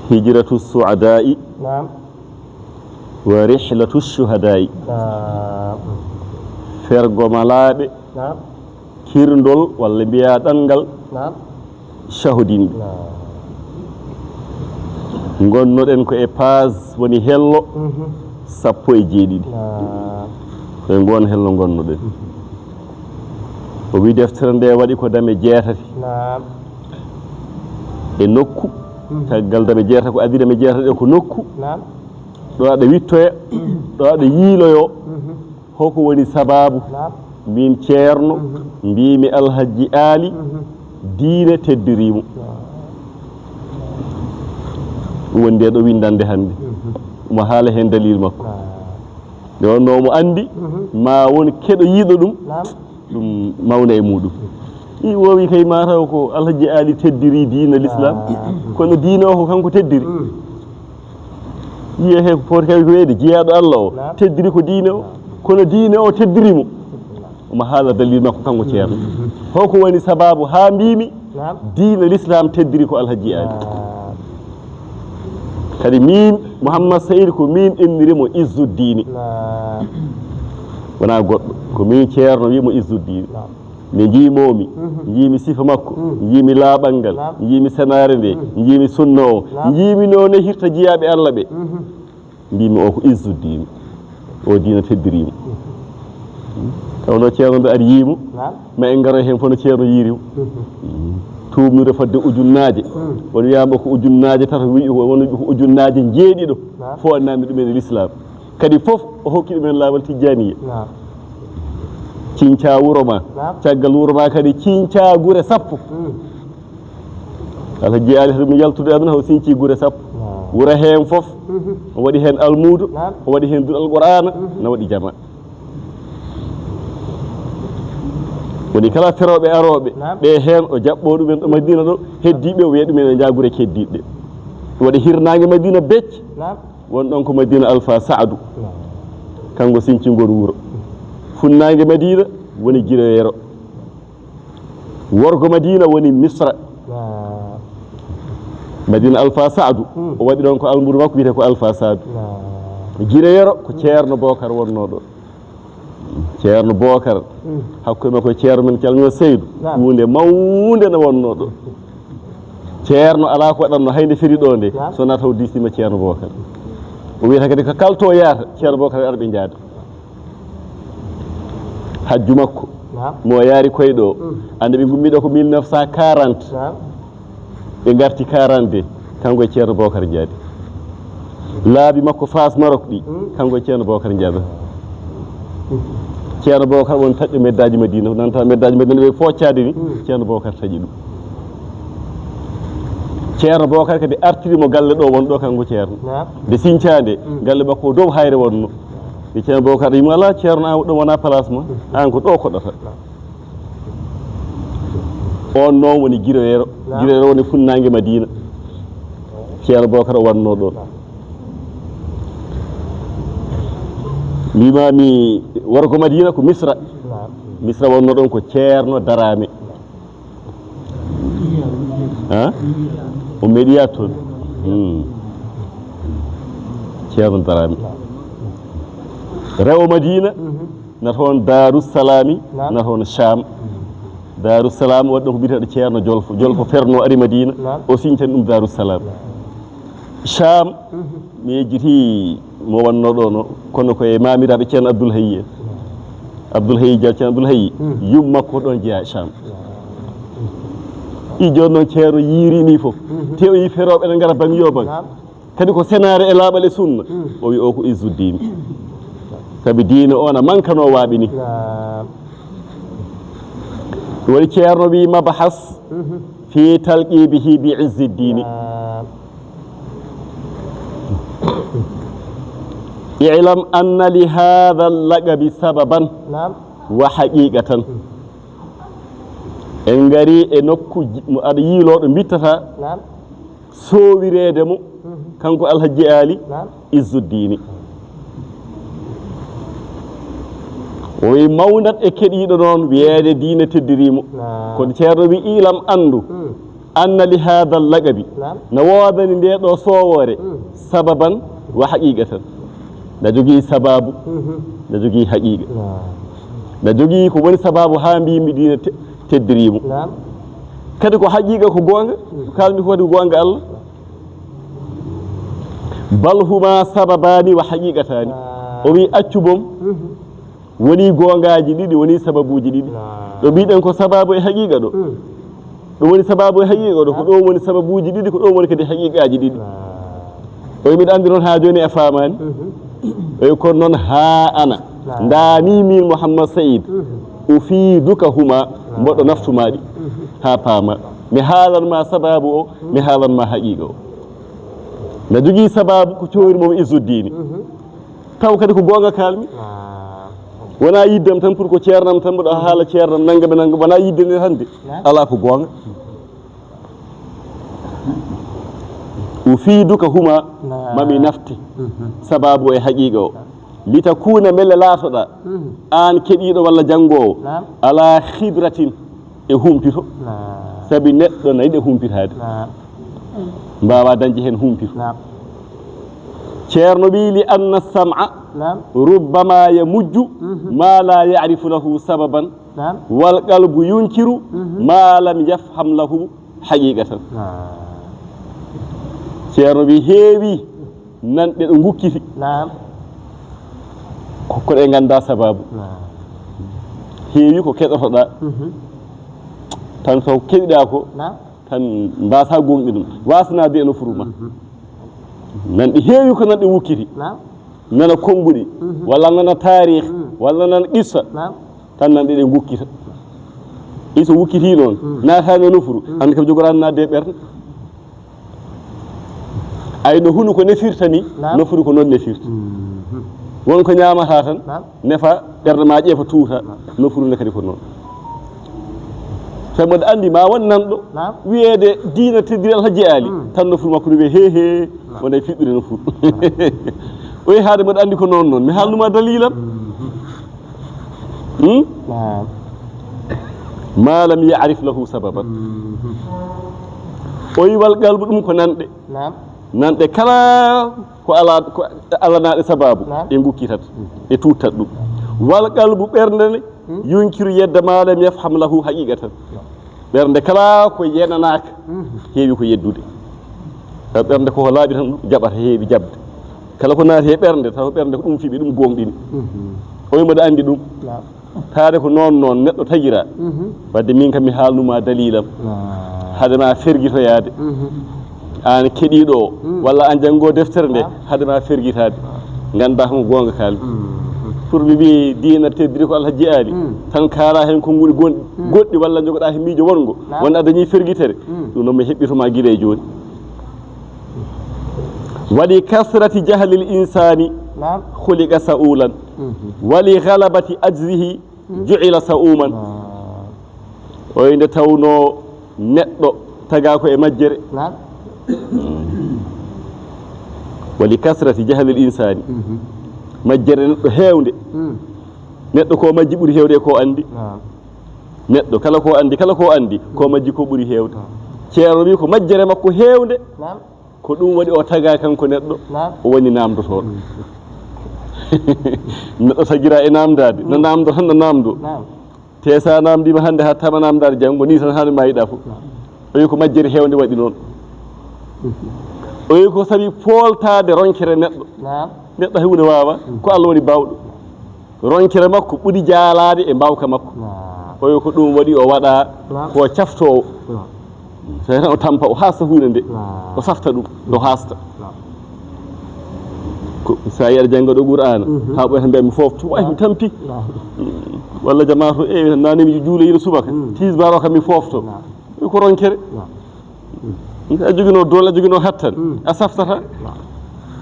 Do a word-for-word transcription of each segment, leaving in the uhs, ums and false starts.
Hijratu su'adaa'i. Naam. Wa rihlatu shuhadaa'i. Naam. Fergo malaaɓe. Naam. Kirndol walla mbiyaa ɗanngal. Naam. Shahudinɓe. Naam. Ngonnoɗen ko e paas woni hello. Mhm. Sappo e jeeɗiɗi. Naam. Ko e ngoon hello ngonnoɗen. Mhm. O wi deftere nde waɗi ko dame jeetati. Naam. E nokku. Mhm. Caggal dame jeetati ko adii dame jeetati ɗe ko nokku. Naam. Ɗo aɗa wittoya. Mhm. Ɗo aɗa yiiloyo. Mhm. Hoko woni sababu? Naam. Min ceerno, mhm, mbimi Alhajji Aali, mhm, diine teddirimo. Naam. Ɗum woni nde ɗo windande hannde. Mhm. Omo haala heen dalil makko. Naam. Nde wonno omo anndi, mhm, ma won keɗo yiɗo ɗum, naam, ɗum mawna e muɗum. I wowi kay mataw ko Alhaji Ali teddiri diina l'islam. Ah. Kono diina o ko kanko teddiri. Mm. Yiye he ko foti kay ko weyde jiyaaɗo Allah o, naam, teddiri ko diine o. Naam. Kono diine o teddiri mo. Omo haala dalil makko kanko ceerno. Mm. Hoko woni sababu ha mbimi, naam, diina l'islam teddiri ko Alhaji Ali. Naam. Kadi min, Mouhammad Sayid, ko min inniri mo Izzuddini. Naam. Wona goɗɗo, ko min ceerno wi mo Izzuddini. Naam. Nde njiimomi, mhm, njiimi sifa makko, mm, njiimi laaɓal ngal, naam, njiimi senaare nde, mm, njiimi sunna o, naam, njiimi no nehirta jiyaaɓe Allah ɓe. Mhm. Mbimi o ko Izzuddini. O diina teddirimo. Tawno ceerno ɓe ari yiimo. Naam. Ma en ngaro heen fof no ceerno yiirimo. Mhm. Tuubnude fodde ujunnaaje. Mm. Won wiyama ko ujunnaaje tato, wi-, won ko ujunnaaje jeeɗiɗo. Naam. Fof annami ɗumen e l'islam. Kadi fof o hokki ɗumen laawol tijjaniya. Naam. Cinca wuro ma. Naam. Caggal wuro ma kadi cinca gure sappo. Mm. Alhaji Ali haɗum yaltude aduna o sinci gure sappo. Naam. Wuro heen fof. Mhm. O waɗi heen almuudo. Naam. O waɗi heen duɗal Qur'aana. Mhm. Na waɗi jama. Woni kala ferooɓe arooɓe, naam, ɓe heen o jaɓɓo ɗumen ɗo Madina ɗo, heddiiɓe o wiya ɗumen e njagure keddiiɗe. Waɗi hirnaange Madina becc, naam, won ɗon ko Madina Alfa Saadu. Naam. Kanko sinci ngol wuro. Funnaange Madina woni Giro Yero. Worgo Madina woni Misra. Naam. Madina Alfa Saadu. Hmm. O waɗi ɗon ko almuru makko wiyete ko Alfa Saadu. Naam. Giro Yero ko Ceerno Bookar wonnoo ɗo. Ceerno Bookar, mm, hakkunde makko e ceerno men calmino Seydu, naam, huunde mawnde no wonnoo ɗo. Ceerno alaa ko waɗatno hay nde feri ɗo nde, naam, so wonaa taw diisniima Ceerno Bookar. O wiyata kadi ko kalto yaata, Ceerno Bookar ara ɓe njaada. Hajju makko, naam, mo yaari koye ɗo, mm, annde ɓe ngummi ɗo ko mille neuf cent quarante. Naam. Ɓe ngarti quarante-deux, kanko e Ceerno Bookar Njaadi. Laabi makko Faas Marok ɗi, mm, kanko e Ceerno Bookar Njaadi. Ceerno Bookar won taƴɗo meddaaji Madina, nanta meddaaji Madina ɓe foccaade ni, mm, Ceerno Bookar taƴi ɗum. Ceerno Bookar kadi artiri mo galle ɗo won ɗo kanko Ceerno. Naam. Nde sincaande, mm, galle makko o dow hayre wonno. Nde Ceerno Bookar yimo ala Ceerno an ɗo wona place ma, an ko ɗo koɗata. Naam. On noon woni Giro Yero. Naam. Giro Yero woni funnaange Madina. Ceerno Bookar o wannoo ɗoon. Naam. Mbimaami worgo Madina ko Misra. Naam. Misra wonnoo ɗoon ko Ceerno Daraame. Ha? O meɗiyaat toon. Hmm. Ceerno Daraame. Naam. Rewo Madina. Mhm. Na toon Daaru Salaami, naam, na toon Caam. Daaru Salaam waɗi ɗo ko biyeteeɗo Ceerno Jolfo. Jolfo ferno ari Madina, naam, o siñtani ɗum Daaru Salaam. Caam, mhm, mi yejjiti mo wannoo ɗo no, kono ko e maamiraaɓe Ceerno Abdul Hayyi en. Abdul Hayyi Jal, Ceerno Abdul Hayyi, mhm, yum makko ko ɗoon jeyaa Caam. I jooni noon Ceerno yiiri ni fof. Mhm. Te o yi ferooɓe ene ngara baŋ yo baŋ. Naam. Kadi ko senaare e laaɓal e sunna. Mm. O wi o ko Izzuddin. Sabi diine o na mankanoo waaɓe ni. Naam. Ɗum waɗi Ceerno wi mabhas, mhm, fi talqibihi bi Izziddini. Naam. I'lam anna li hadha al-laqabi sababan, naam, wa haqiqatan. Mm. En ngari e nokku ji-, mo aɗa yiiloo ɗo mbittata. Naam. Sowireede mo, mhm, kanko Alhajji Aali, naam, Izzuddini. O wi mawnat e keɗiiɗo noon wiyeede diine teddiriimo. Naam. Kono Ceerno wi ilam anndu. Mm. anna li hadha laqabi, Naam. Na woodani nde ɗo soowoore, Mm. sababan wa haqiqatan. Na jogii sababu, Mhm. na jogii haqiqa. Naam. Na jogii ko woni sababu haa mbiymi diina te-, teddiriimo. Naam. Kadi ko haqiqa, ko goonga, Mm. ko kaalmi ko kadi ko goonga Allah. Bal huma sababani wa haqiqatani. Ah. O wi accu boom. Mhm. Woni goongaaji ɗiɗi, woni sababuuji ɗiɗi. Naam. Ɗo mbiɗen ko sababu e haqiqa ɗo. Mm. Ɗum woni sababu e haqiqa ɗo, ko Naam. Ɗo woni sababuuji ɗiɗi, ko ɗo woni kadi haqiqaaji ɗiɗi. Naam. O wi mbiɗa anndi noon haa jooni a faamaani. Mhm. O wi kono noon haa ana. Naam. Ndaani min Mouhammad Saïd. Mhm. Ufiduka huma, Naam. Mboɗo naftu maa ɗi. Mhm. Haa paama. Mi haalan ma sababu o, Mhm. mi haalan ma haqiqa o. Na jogii sababu ko coori mo Izzuddini. Mhm. Taw kadi ko goonga kaalmi. Ah. Wonaa yiddam tan pour ko ceernam tan mboɗo haala ceernam nangam e nangam. Wonaa yidde nde hannde. Naam. Alaa ko goonga. Ufiduka huma Naam. Mami nafti. Mhm. Sababu e haqiqa o. Litakuna mbele laatoɗaa. Mhm. Aan keɗiiɗo walla janngoowo. Naam. Ala khibratin. E humpito. Naam. Sabi neɗɗo na yiɗi humpitaade. Naam. Mbaawa dañde heen humpito. Naam. Ceerno wi li anna sam'a Naam. Rubbama yamujju Mhm. ma la ya'rifu lahu sababan Naam. Wal qalbu yunkiru Mhm. ma lam yafham lahu haqiqatan. Naam. Ceerno wi heewi nanɗe ɗo ngukkiti. Naam. Ko, ko ɗe ngannda sababu. Naam. Heewi ko keɗotoɗaa. Mhm. Tan so keɗiɗaa ko, Naam. Tan mbaasa goongɗi ɗum. Waasanaade e nofuru ma. Mhm. Nanɗe heewi ko nanɗe wukkiti. Naam. Nana konnguɗi, Mhm. walla nana taarih, Mhm. walla nana qissa. Naam. Tan nanɗe ɗe ngukkita. Iso wukkitii noon, Mm. naataani e nofuru, Mm. anndi kam jogoraani naatde e ɓernde. Ay no hunu ko nefirta ni, Naam. Nofuru ko noon nefirta. Mhm. Won ko ñaamataa tan, Naam. Nefa ɓernde ma ƴeefa tuuta, Naam. Nofuru ne kadi ko noon. Sabi mboɗo anndi ma won nanɗo, Naam. Wiyeede diina teddiri Alhaji Ali, Mm. Tan nofuru makko no wiyee hee hee, Naam. Wonay fiɓɓire nofuru. Oyi haade mboɗo anndi ko noon noon, mi haalnuma dalilam. Mhm. Hmm? Naam. Ma lam ya'rif lahu sababan. Mhm. O wi wal qalbu ɗum ko nanɗe. Naam. Nanɗe kala ko ala, ko alanaaɗe sababu, Naam. Ɗe ngukkitata, ɗe tuttat ɗum. Wal qalbu ɓernde ne, Hmm? Yunkiru yedda ma lam yafham lahu haqiqatan. Naam. Ɓernde kala ko yenanaaka, Mhm. Heewi ko yeddude. Sabu ɓernde ko laaɓi tan jaɓata, heewi jaɓde. Kala ko naati e ɓernde, taw ɓernde ko ɗum fiɓi, ɗum goongɗini. Mhm. O wi mboɗo anndi ɗum. Naam. Taade ko noon noon neɗɗo tagira. Mhm. Wadde min kam mi haalnuma dalilam. Naam. Hade ma fergitoyaade. Mhm. Aan keɗiiɗo o, Mm. walla aan janngo deftere nde, Naam. Hade ma fergitaade. Ngannda ko goonga kaal. Mm. Pour mi mbi diina teddiri ko Alhaji Ali. Mm. Tan kaala heen konnguɗi gon-, Mm. goɗɗi walla njogoɗaa heen miijo wonngo. Naam. Wonde a dañii fergitere. Mm. Ɗum noon mi heɓɓitoma gila e jooni. Wali kasrati jahlil insani Naam. Khuliqa sa'ulan. Mhm. Wali ghalabati ajzihi Mm. Ju'ila sa'uman. Naam. O wi nde tawnoo neɗɗo tagaa ko e majjere. Naam. Wali kasrati jahlil insani. Mhm. Majjere neɗɗo heewnde. Mm. Neɗɗo ko majji ɓuri heewde e ko anndi. Naam. Neɗɗo kala ko anndi, kala ko anndi, ko majji ko ɓuri heewde. Naam. Ceerno wi ko majjere makko heewnde. Naam. Ko ɗum waɗi o tagaa kanko neɗɗo, Naam. O woni naamdotooɗo. Mm. Neɗɗo tagira e naamndaade, no Mm. naamdo tan no naamdo. Naam. Te sa naamndiima hannde haa tama naamndaade janngo, ni tan hannde ma yiɗa fof. Naam. O wi ko majjere heewnde waɗi noon. Mm. O wi ko sabi fooltaade ronkere neɗɗo. Naam. Neɗɗo hay huunde waawa, Mm. ko Allah woni baawɗo. Ronkere makko ɓuri jaalaade e mbaawka makko. Naam. O wi ko ɗum waɗi o waɗa Naam. Ko caftoowo. Naam. Tawi tan o tampa, o haasta huunde nde. Naam. O safta ɗum, o haasta. Naam. Ko, so a yiɗa jannga ɗo Qur'aana, Mhm. haa ɓooy tan mbiya mi foofto, way mi tampi. Naam. Mm. Walla jamaa to, e, naane mi juuloyiino subaka, Mm. tisbaar o kam mi foofto. Naam. Ko ronkere. Naam. A joginoo doole, a joginoo hattan, Mm. a saftata. Naam.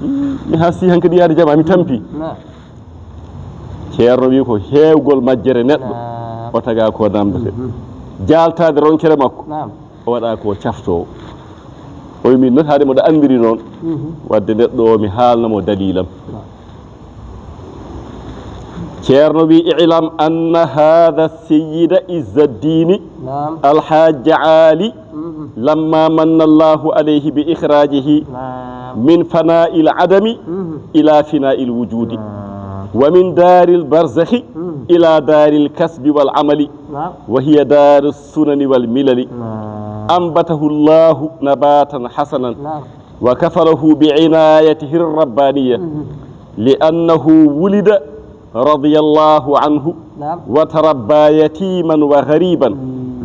Mm. Mi haasti hankadi yaade jamaa, mi tampi. Naam. Ceerno wi ko heewgol majjere neɗɗo, Naam. O tagaa ko naamndete. Mhm. Jaaltaade ronkere makko, Naam. O waɗa ko caftoowo. O wi min noon, haade mboɗo anndiri noon, Mhm. Waɗde neɗɗo o mi haalna mo dalilam. Naam. Ceerno wi: اعلم أن هذا السيد عز الدين نعم. الحاج علي مهم. لما من الله عليه بإخراجه نعم. من فناء العدم مهم. إلى فناء الوجود نعم. ومن دار البرزخ مهم. إلى دار الكسب والعمل نعم. وهي دار السنن والملل نعم. أنبته الله نباتا حسنا نعم. وكفله بعنايته الربانية مهم. لأنه ولد رضي الله عنه نعم. وتربى يتيما وغريبا مم.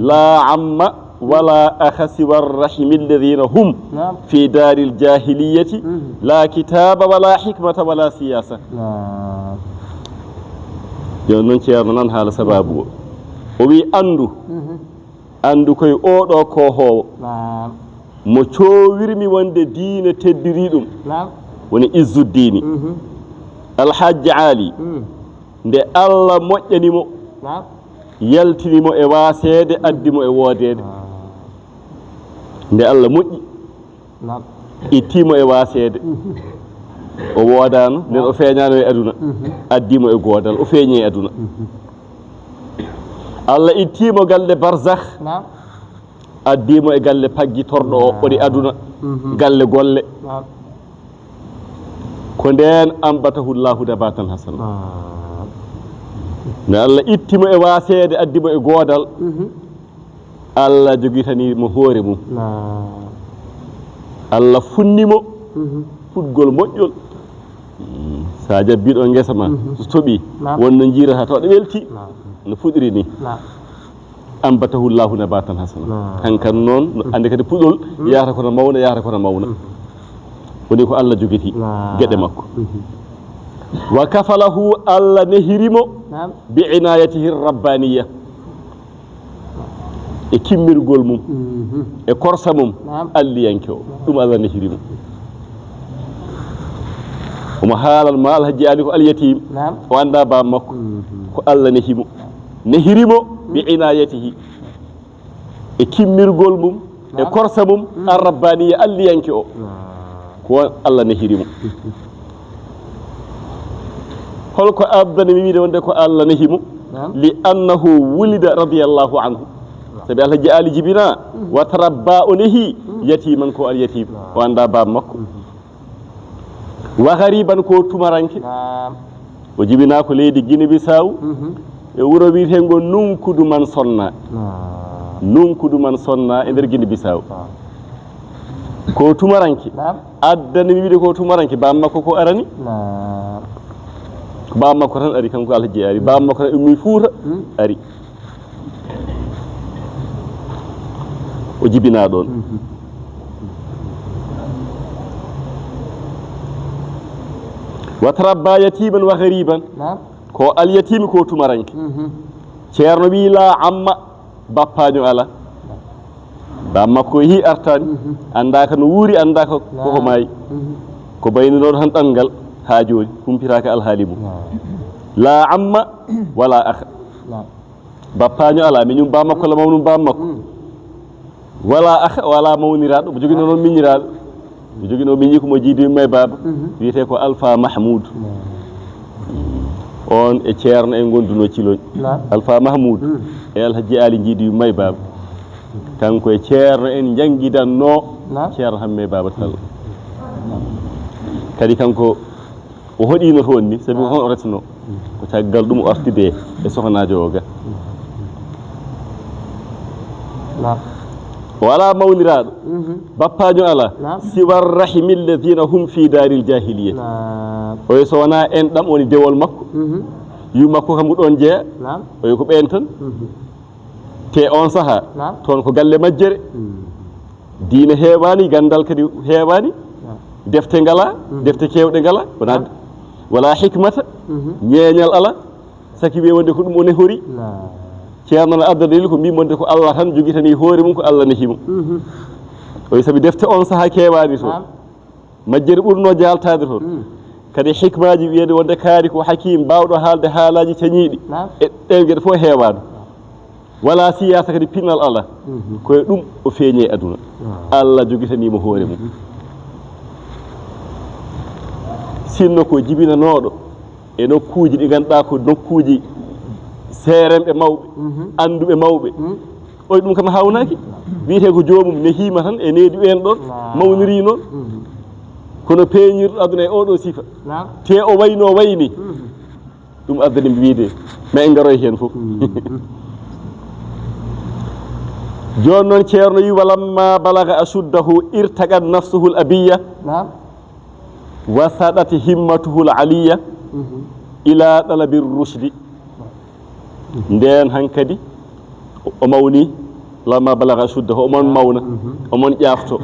لا عم ولا أخ سوى الرحم الذين هم نعم. في دار الجاهلية مم. لا كتاب ولا حكمة ولا سياسة نعم. Jooni noon Ceerno nan haala sababu o. O wi: "Anndu, mhm. Anndu koye oo ɗoo koohoowo, naam. Mo coowirmi wonde diine teddiri ɗum, naam. Woni Izzuddiini, mhm. Alhajji Aali, mm. Nde Allah moƴƴani mo, naam. Yaltini mo e waaseede, addi mo e woodeede. Naam. Nde Allah moƴƴi, naam. Itti mo e waaseede, mhm. O woodaano, nden o feeñaano e aduna, mhm. Addi mo e goodal, o feeñi e aduna. Mhm. Allah itti mo galle barzakh, naam. Addi mo e galle paggitorɗo o, woni aduna, mhm. Galle golle. Naam. Ko ndeen أنبته الله نباتا حسنا. Naam. Nde Allah itti mo e waaseede, addi mo e goodal, mhm. Allah jogitani mo hoore mum. Naam. Allah funni mo, mhm. Fuɗgol moƴƴol. Mm, so a jabbii ɗo ngesa ma, mhm. So toɓii, naam. Won no njiirata to ɗo welti, naam. No fuɗiri ni. Naam. أنبته الله نباتا حسنا. Naam. Kankan noon, no, mhm. Annde kadi puɗol, mhm. Yahata kono mawna, yahata kono mawna. Mhm. Woni ko Allah jogiti, naam. Geɗe makko. Mhm. وكفله Allah nehiri mo, naam. بعنايته الربانية. E kimmirgol mum, mhm. E korsa mum, naam. Alliyanke o. Naam. Ɗum Allah nehiri mo. Omo haalan ma Alhaji Ali ko alyatim. Naam. O annda baaba makko. Mhm. Ko Allah nehi mo. Nehiri mo, mhm. بعنايته. E kimmirgol mum, e, naam. Korsa mum, mhm. Arrabbaniya alliyanke o. Naam. Ko Allah nehiri mo. Holko addani mi wiide wonde ko Allah nehi mo? Naam. لأنه ولد رضي الله عنه. Naam. Sabi Alhaji Ali jibina, mhm. وتربى o nehi, mhm. يتيما ko alyatim. Naam. O annda baaba makko. Mhm. وغريبا ko tumaranke. Naam. O jibina ko leydi Guinée Bissau. Mhm. E wuro wiyetengo Nunkudu Mansonna. Naam. Nunkudu Mansonna e nder Guinée Bissau. Naam. Ko tumaranke. Naam. Addani mi wiide ko tumaranke, baaba makko ko arani? Naam. Ko baaba makko tan ari, kanko Alhaji ari. Baaba makko tan ummi Fuuta, hmm. Ari. O jibina ɗon. Mhm. وتربى يتيما وغريبا. Naam. Ko alyatimi ko tumaranke. Mhm. Ceerno wi la amma. Bappaajo alaa. Baaba makko yehi artaani. Mhm. Anndaaka no wuuri, anndaaka ko, ko maayi. Mhm. Ko baynanooɗo tan ɗanngal haa jooni, humpitaaka alhaali mum. Naam. Laa amma, walaa akha. Naam. Bappaajo alaa, miñum baaba makko la mawnum baaba makko. Mm. Walaa akha, walaa mawniraaɗo, mo joginoo noon miñiraaɗo. Mi jogino miñi ko mo jiidi yumma e baaba. Mhm. Wiyetee ko Alpha Mahmoud. Naam. On e ceerno en ngonduno Ciloñ. Naam. Alpha Mahmoud, mm. E Alhaji Ali jiidi yumma e baaba. Kanko e ceerno en njanngidanno. Naam. Ceerno Hamme Baaba Tall. Kadi kanko o hoɗiino toon ni, sabi ko toon o resno. Ko caggal ɗum o artide e sohnaajo o ga. Naam. O alaa mawniraaɗo. Mhm. Bappaajo alaa. Naam. سوى الرحم الذين هم في دار الجاهلية. Naam. Oyo so wonaa enɗam woni dewol makko. Mhm. Yu makko kam ko ɗoon jeya. Naam. Oyo ko ɓeen tan. Mhm. Te on sahaa, naam. Toon ko galle majjere. Mm. Diine heewaani, ganndal kadi heewaani. Naam. Defte ngalaa, mm. Defte keewɗe ngalaa. Wonaa, naam. Walaa hikmata, mhm. Ñeeñal alaa. Saki wiye wonde ko ɗum o nehori. Naam. Ceerno no adda dalil ko mbi wonde ko Allah tan jogitani hoore mum, ko Allah nehi mo. Mhm. Oyi sabi defte on sahaa keewaani toon. Naam. Majjere ɓurno jaaltaade toon. Mm. Kadi hikmaaji wiyeede wonde kaari ko hakim baawɗo haalde haalaaji cañiiɗi. Naam. E ɗeen geɗe fof heewaano. Walaa siyaasa kadi pinal alaa. Mhm. Ko e ɗum o feeñi e aduna. Naam. Allah jogitanii mo hoore mum. Mhm. Sinno ko jibinanooɗo e nokkuuji ɗi ngannduɗaa ko nokkuuji seeremɓe mawɓe, annduɓe mawɓe. Oy, ɗum kam haawnaki. Wiyetee ko joomum nehiima tan e needi ɓeen ɗon, mawniri noon. Kono peeñirɗo aduna e oɗo sifa. Te o wayno wayni. Ɗum addani mi wiide, ma en ngaroy heen fof. Jooni noon, Ceerno wi, "Walamma balaga ashuddahu irtaqat nafsuhu al-abiyya, naam, wa sadat himmatuhu al-aliyya, ila talabi rushdi." Ndeen hankadi o mawni, lamma balaga ashuddahu, omon mawna, omon ƴaafto.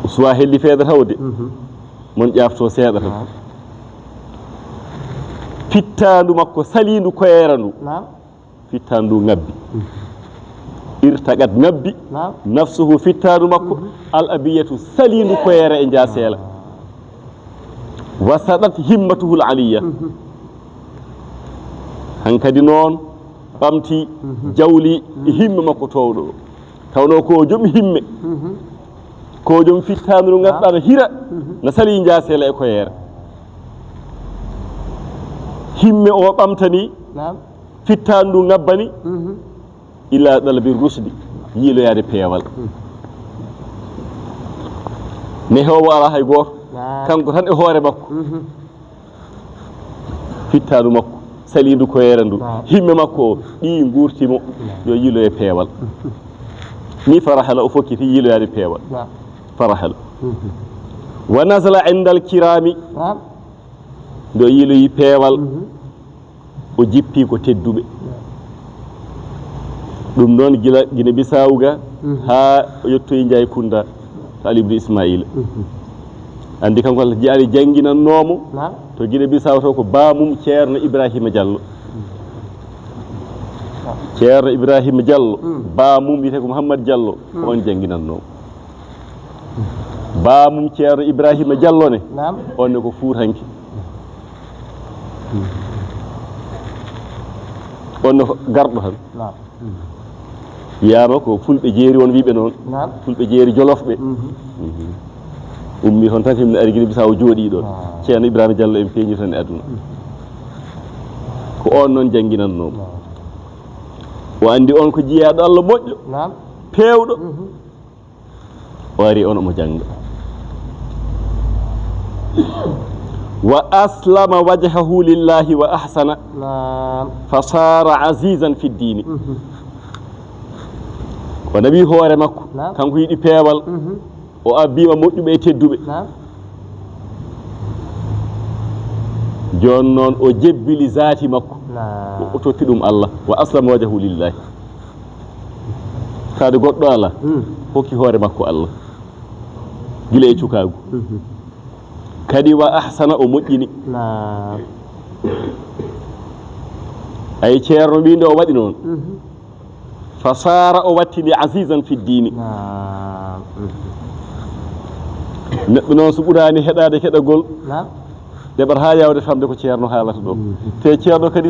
Suwa helli feeda tawde, mon ƴaafto seeɗa tan. Fittaandu makko saliindu koyeera ndu. Fittaandu ngabbi. Irtaqat ngabbi. Nafsuhu, fittaandu makko. Al abiyatu, saliindu koyeera e njaaseela. Wa sadat himmatuhu al aliyya. Hankadi noon ɓamti jawli e himme makko toowɗo. Tawno ko joom himme. Ko joom fittaandu ndu ngannduɗaa no hira, na salii njaaseela e koyeera. Himme o ɓamtani, fittaandu ndu ngabbani, ila talabi rushdi, yiiloyaade peewal. Nehoowo alaa hay gooto, kanko tan e hoore makko. Fittaandu makko, saliindu koyeera ndu, himme makko o, ɗi nguurti mo, yo yiilo e peewal. Ni farahala o fokkiti yiiloyaade peewal. Farahala. Wa nazala indal kirami, nde o yiiloyi peewal, o jippi ko tedduɓe. Ɗum noon gila Gine Bisaawu ga haa o yettoyi Njaay Kunda to Ali ibn Ismaila. Anndi kanko Alhaji Ali jannginannoomo to Gine Bisaawu to ko baamum Ceerno Ibrahima Diallo. Ceerno Ibrahima Diallo, baamum wiyetee ko Mouhammad Diallo, ko on jannginannoomo. Baamum Ceerno Ibrahima Diallo ne, on ne ko Fuutanke. On ne ko garɗo tan. Wiyaama ko fulɓe jeeri, on wiiɓe noon. Fulɓe jeeri Jolof ɓe. Ummi toon tan, himne ari Gine Bisaawu, jooɗii ɗoon. Ceerno Ibrahima Diallo en peeñi tan e aduna. Ko on noon jannginannoo mo. O anndi on ko jiyaaɗo Allah moƴƴo, peewɗo. O ari on omo jannga. Wa aslama wajhahu lillahi wa ahsana, fa saara azizan fi ddiini. O nawi hoore makko, kanko yiɗi peewal, o abbiima moƴƴuɓe e tedduɓe. Jooni noon o jebbili zaati makko, o totti ɗum Allah, wa aslama wajhahu lillahi. Kaade goɗɗo alaa, hokki hoore makko Allah. Gila e cukaagu. Kadi wa ahsana, o moƴƴini. Ay Ceerno wi nde o waɗi noon. Fa saara, o wattini azizan fi ddiini. Neɗɗo noon so ɓuraani heɗaade keɗagol, ɗeɓat haa yaawde famde ko Ceerno haalata ɗo. Te Ceerno kadi,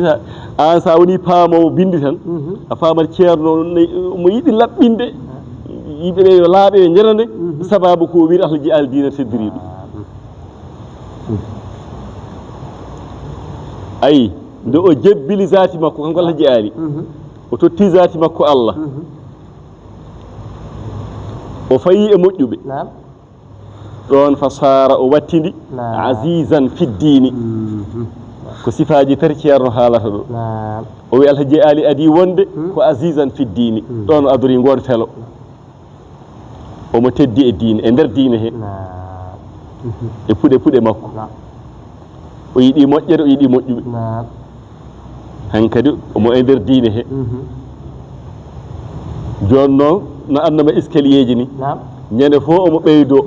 aan so a woni paamoowo binndi tan, a faamat Ceerno ne, omo yiɗi laɓɓinde yimɓe ɓe yo laaɓe, yo njanane, sabaabu ko o wiyata Alhaji Ali diina teddirii ɗum. Ayi, nde o jebbili zaati makko, kanko Alhaji Ali, o totti zaati makko Allah, o fayi e moƴƴuɓe. Ɗoon fa saara, o wattindi azizan fi ddiini. Ko sifaaji tati Ceerno haalata ɗo. O wi Alhaji Ali adii wonde ko azizan fi ddiini. Ɗoon o adori ngoon felo. Omo teddi e diine, e nder diine he. E puɗe puɗe makko. O yiɗi moƴƴere, o yiɗi moƴƴuɓe. Hankadi omo e nder diine he. Jooni noon no annama escalier ji ni. Ñande fof omo ɓeydo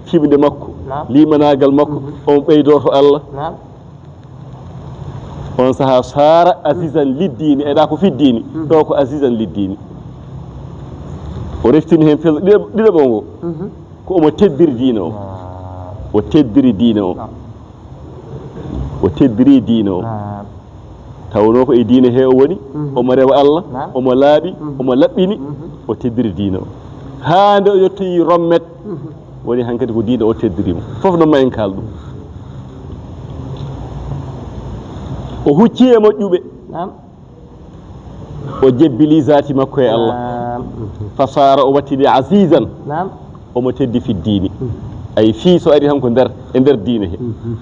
fiɓde makko, limanaagal makko, omo ɓeydo to Allah. On sahaa saara azizan liddiini, eɗa ko fiddiini, ɗo ko azizan liddiini. O reftini heen felo ɗiɗo, ɗiɗo ɓo ngo, ko omo teddiri diine o. O teddiri diine o. O teddiri diine o. Tawnoo ko e diine he o woni, omo rewa Allah, omo laaɓi, omo laɓɓini, o teddiri diine o. Haa nde o yettoyi Rommet, Woni hankadi ko diine o teddiri mo. Fof noon ma en kaal ɗum. O hucci e moƴƴuɓe. Naam. O jebbili zaati makko e Allah. Naam. Fa saara o wattini azizan. Naam. Omo teddi fi diini. Mhm. Ay fii so ari tan ko nder, e nder diine he. Mhm.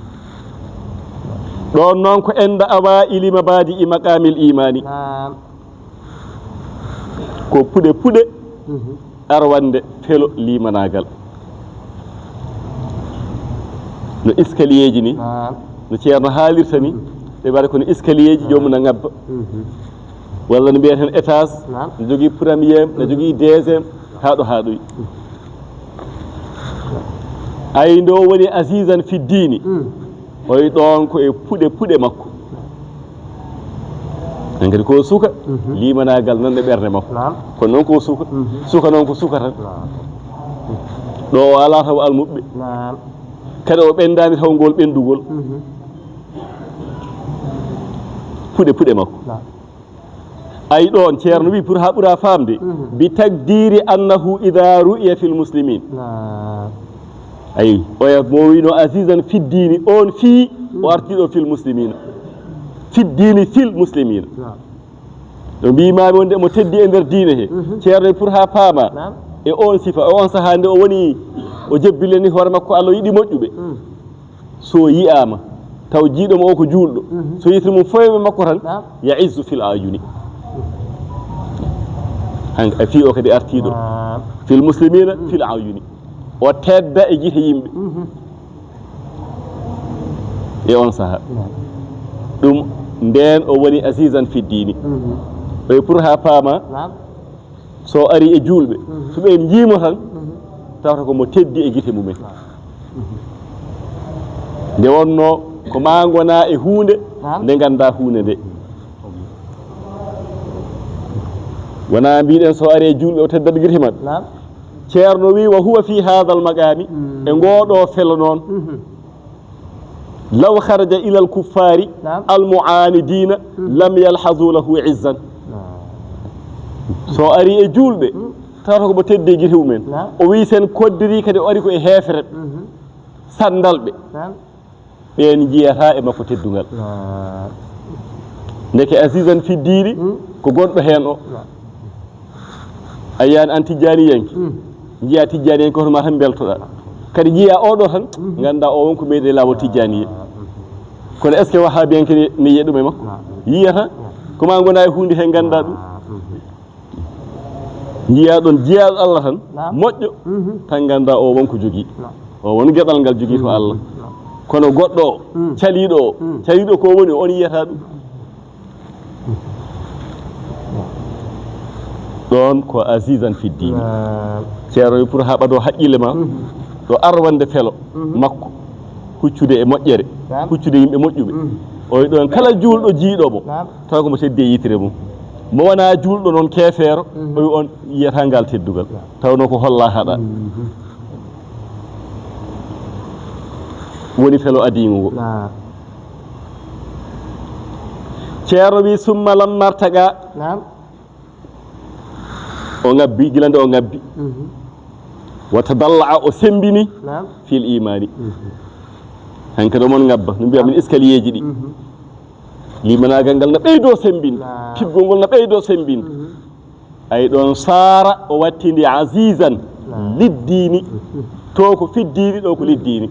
Ɗoon noon ko enda awaa'ili mabaadi'i maqaamil iimaani. Naam. Ko puɗe puɗe Mhm. arwande felo limanaagal. No escalierji ni, Naam. no Ceerno haalirta ni, Mhm. ɓe mbaɗa kono escalierji, joomum na ngabba. Mhm. Walla no mbiyaten étage, Naam. no jogii premier, no jogii deuxième, haa ɗo haa ɗoy. Ay ndo woni azizan fi diini. Mm. Oy ɗoon ko e puɗe puɗe makko. En kadi ko suka, Mhm. limanaagal nan e ɓernde makko. Naam. Kono noon ko suka. Mhm. Suka noon ko suka tan. Naam. Ɗo o alaa taw almuɓɓe. Naam. Kadi o ɓendaani taw ngol ɓendugol. Mhm. Puɗe puɗe makko. Naam. Ay ɗoon, Ceerno wi pour haa ɓura faamde, Mhm. bi takdiri annahu ida ru'iya fil muslimin. Naam. Ay, oya mo wino azizan fi diini, on fii o arti ɗo fil muslimina. Fi diini fil muslimina. Naam. No mbiimaami wonde mo teddi e nder diine he. Mhm. Ceerno wi pour haa paama Naam. e on sifa, e on sahaa nde o woni, o jebbilani hoore makko Allah, o yiɗi moƴƴuɓe. Mm. So yi'aama, taw jiiɗo mo o ko juulɗo. Mhm. So yetri mum foyɓe makko tan, Naam. ya izzu fil ayuni. Han, a fii o kadi artiiɗo. Naam. Fil muslimina, Mhm. fil ayuni. O tedda e gite yimɓe. Mhm. E on saha. Naam. Ɗum, ndeen o woni azizan fi diini. Mhm. Oye pour haa paama, Naam. so ari e juulɓe, Mhm. so ɓe njiimo tan, Mhm. tawata ko mo teddi e gite mumen. Naam. Nde wonno ko ma ngona e huunde, Naam. nde ngannda huunde nde. Wona mbiɗen so ari e juulɓe o teddat gite maɓɓe. Naam. Ceerno wi, wa huwa fi hadha al maqami, Mm. e ngoɗo felo noon. Mhm. Law kharaja ila al kuffari Naam. al mu'anidina Mm. lam yalhazu lahu izzan. Naam. So ari e juulɓe, Mm. tawata ko mo teddi gite mumen. Naam. O wi sen koddiri kadi o ari ko e heefere. Mhm. Sandalɓe. Naam. Ɓeen njiyata e makko teddungal. Naam. Ndeke azizan fi diini Mm. ko gonɗo heen o. Naam. A yiyani an tijjaaniyanke. Mm. Njiya tijjaaniyanke hoto ma tan mbeltoɗa. Kadi njiya oɗo tan, Mhm. ngannda o wonko meeɗi e laawol tijjaaniye. Kono est-ce que wahhabiyanke ne, ne yiya ɗum e makko? Naam. Yiyata. Ko ma ngona e huunde heen ngannda ɗum. Naam. Mhm. Njiya ɗon jiyaaɗo Allah tan, Naam. moƴƴo, Mhm. tan ngannda o wonko jogii. Naam. O won geɗal ngal jogii to Mhm. Allah. Naam. Kono goɗɗo o, Mm. caliiɗo o, Mm. caliiɗo ko woni, on yiyata ɗum. Ɗoon ko azizan fi diini. Naam. Ceerno wi pour haa ɓado haqqille ma, Mhm. ɗo arwande felo Mhm. makko, huccude e moƴƴere, Naam. huccude yimɓe moƴƴuɓe. Mhm. O wi ɗoon kala juulɗo jiiɗo mo, Naam. taw ko mo teddi e yitere mum. Mo wona juulɗo noon keefeero, Mhm. o wi on yiyata ngal teddugal. Naam. Tawno ko holla haɗa. Mhm. Woni felo adiigo ngo. Naam. Ceerno wi summa lammartaga. Naam. O ngabbi, gila nde o ngabbi. Mhm. Wa tadalla'a, o sembini Naam. fil imaani. Mhm. Hankadi omon ngabba, no mbiya min escalier ji ɗi. Mhm. Limanaagal ngal na ɓeydo sembinde. Naam. Tiggol ngol na ɓeydo sembinde. Mhm. Ay ɗoon saara o wattindi azizan Naam. liddiini. Mhm. To ko fiddiini, ɗo ko liddiini.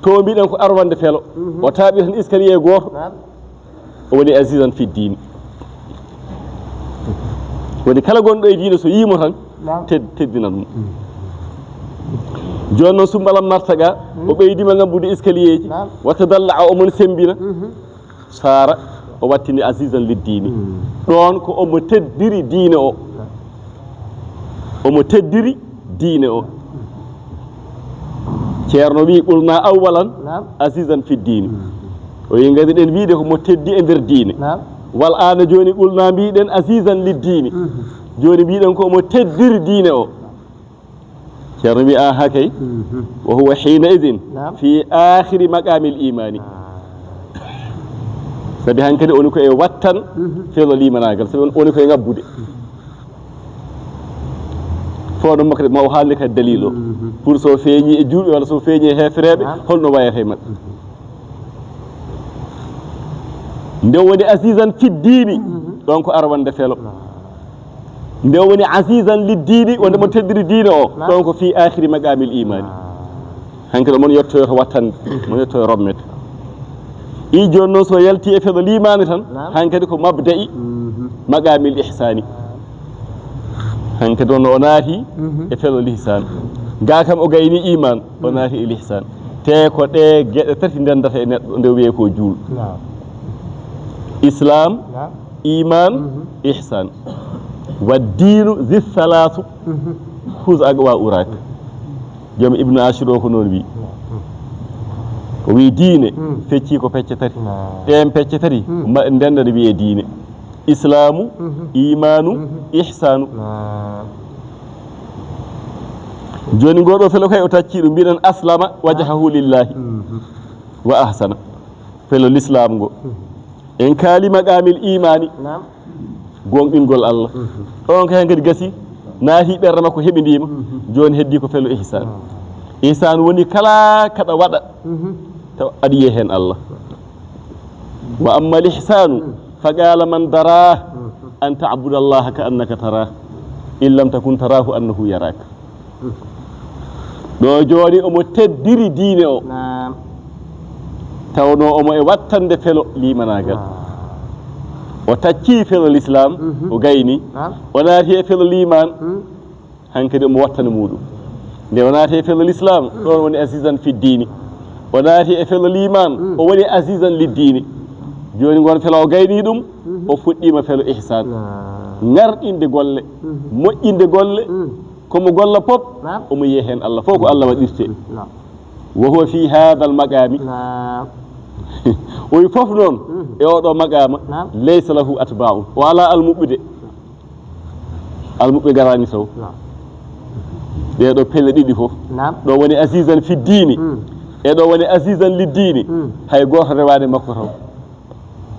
To mbiɗen ko arwande felo. Mhm. O taaɓi tan escalier gooto. Naam. O woni azizan fi diini. Woni kala gonɗo e diine so yiimo tan, Naam. ted-, teddina ɗum. Jooni noon summa lammartaga, Mm. o ɓeydima ngabbude escalier ji, Naam. wa tadalla'a, omon sembina. Mhm. Saara, o wattini azizan li diini. Mm. Ɗoon ko omo teddiri diine o. Naam. Omo teddiri diine o. Ceerno wi, qulna awwalan Naam. azizan fi diini. Mm. O wi, ngadi ɗen wiide ko mo teddi e nder diine. Naam. Wal aana jooni qulna mbiɗen azizan li diini. Mhm. Jooni mbiɗen ko mo teddiri diine o. Ceerno wi, aha kay. Mhm. Wa huwa hiina idin Naam. fi akhiri maqamil imani. Ah. Sabi hankadi woni ko e wattan Mhm. felo limanaagal. Sabi woni ko e ngabbude. Fooɗo makko de, ma o haalni kadi dalil o. Pour so feeñi e juulɓe walla so feeñi e heefereeɓe, holno wayata e maɓɓe. Nde woni azizan fi diini, ɗon ko arwande felo. Nde woni azizan li diini, wonde mo teddiri diine o, ɗon ko fi akhiri maqamil imani. Hanke ɗo mon yettoyo to wattande, mon yettoyo rommete. I jooni noon so yalti e felo limaani tan, hankadi ko mabda'i maqamil ihsani. Hankadi on o naati e felo lihsan. Ga kam o gayni iman, o naati e lihsan. Te ko ɗe geɗe tati ndendata e neɗɗo nde wiyee ko juul. Islam, iman, ihsan. Wa diinu zi salasu. Khuz aqwa urak. Joom Ibnu Ashur o ko noon wi. O wi diine fecci ko pecce tati. Ɗeen pecce tati ma-, ndendana wiyee diine. Islaamu, imaanu, ihsaanu. Jooni ngo ɗo felo kay o tacci ɗum, mbiɗen aslama wajhahu lillahi wa ahsana. Felo l'islam ngo. En kaali maqamil imani. Naam. Goonɗingol Allah. Ɗon ko heen kadi gasi, naati ɓernde makko heɓindiima. Jooni heddi ko felo ihsan. Ihsan woni kala kaɗa waɗa, taw aɗa yiya heen Allah. Wa amma al ihsanu, fa qala man dara, an ta'buda Allaha ka annaka tara, in lam takun tarahu annahu yarak. Ɗo jooni omo teddiri diine o. Naam. Tawno omo e wattande felo limanaagal. O tacci felo l'islam, o gayni. Naam. O naati e felo liman, hankadi omo wattana muɗum. Nde o naati e felo l'islam, ɗon woni azizan fi diini. O naati e felo liman, o woni azizan li diini. Jooni ngon felo o gayni ɗum, o fuɗɗiima felo ihsan. Naam. Ngarɗinde golle, moƴƴinde golle, ko mo golla pop, omo yiya heen Allah. Fof ko Allah waɗirte. Naam. Wa huwa fi hadha al maqami. Naam. O wi fof noon, e oɗo maqama, laysa lahu atba'un. O ala almuɓɓe de. Almuɓɓe garani taw. Naam. Ɗe ɗo pelle ɗiɗi fof. Naam. Ɗo woni azizan fi diini. E ɗo woni azizan li diini. Hay gooto rewaani makko taw.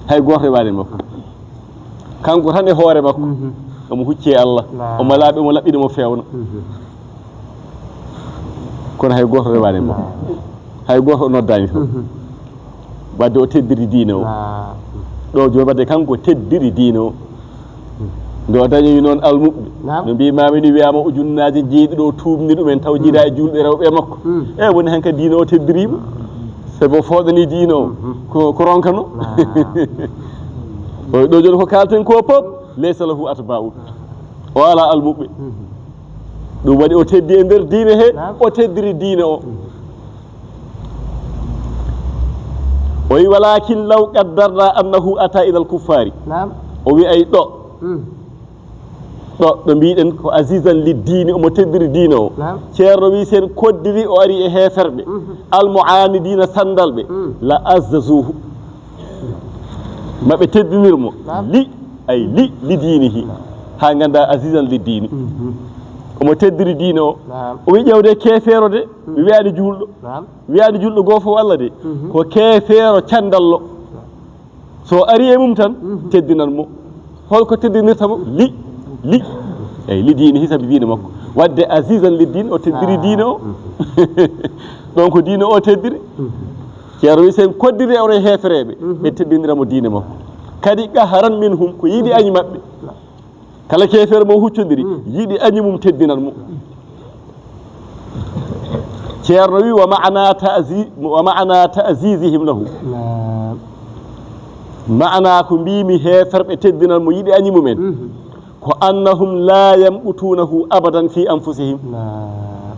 Hay gooto rewaani makko. Kanko tan e hoore makko. Omo hucci e Allah. Naam. Omo laaɓi, omo laɓɓini mo feewna. Kono hay gooto rewaani makko. Naam. Hay gooto o noddaani toon. Wadde o teddiri diine o. Naam. Ɗo jooni wadde kanko teddiri diine o. Nde o dañoyi noon almuɓɓe. Naam. No mbiimaami ni, wiyaama ujunnaaje jeeɗiɗo o tuubni ɗumen taw jiidaa e juulɓe rewɓe e makko. E woni hankadi diine o teddiriima. Sabu o fooɗani diine o. Ko, ko ronkano. Naam. O ɗo jooni ko kaalten ko pop, laysa lahu atba'u. O ala almuɓɓe. Ɗum waɗi o teddi e nder diine he, naam, o teddiri diine o. O wi, walakin law qaddarna annahu ata ila al-kuffari. Naam. O wi ay ɗo. Mm. Ɗo, ɗo mbiɗen ko azizan li diini, omo teddiri diine o. Naam. Ceerno wi sen koddiri o ari e heeferɓe. Mhm. Al-mu'anidina sandalɓe. Mm. La azzazuhu. Maɓe teddinir mo. Naam. Li, ay li, li diinihi. Naam. Ha ganda azizan li diini. Mhm. Omo teddiri diine o. Naam. O wi ƴewde keefeero de, mi wiyaani juulɗo. Naam. Wiyaani juulɗo goo fof Allah de. Mhm. Ko keefeero candallo. So ari e mum tan, mhm, teddinan mo. Holko teddinirta mo? Li, li. Eyi, li diini, hisabi diine makko. Wadde azizan li diin, o teddiri, ah, diine o. Mhm. Donc diine o teddiri. Mhm. Ceerno wi sen koddiri e oɗo heefereɓe, mhm, ɓe teddinira mo diine makko. Kadi qaharan minhum, ko yiɗi añi maɓɓe. Kala keefeero mo huccondiri, mm, yiɗi añi mum teddinan mo. Ceerno wi, wa ma'ana ta'zi-, wa ma'ana ta'zizihim lahu. Naam. Ma'ana ko mbimi heeferɓe teddinan mo yiɗi añi mumen. Mhm. Ko annahum la yamqutunahu abadan fi anfusihim. Naam.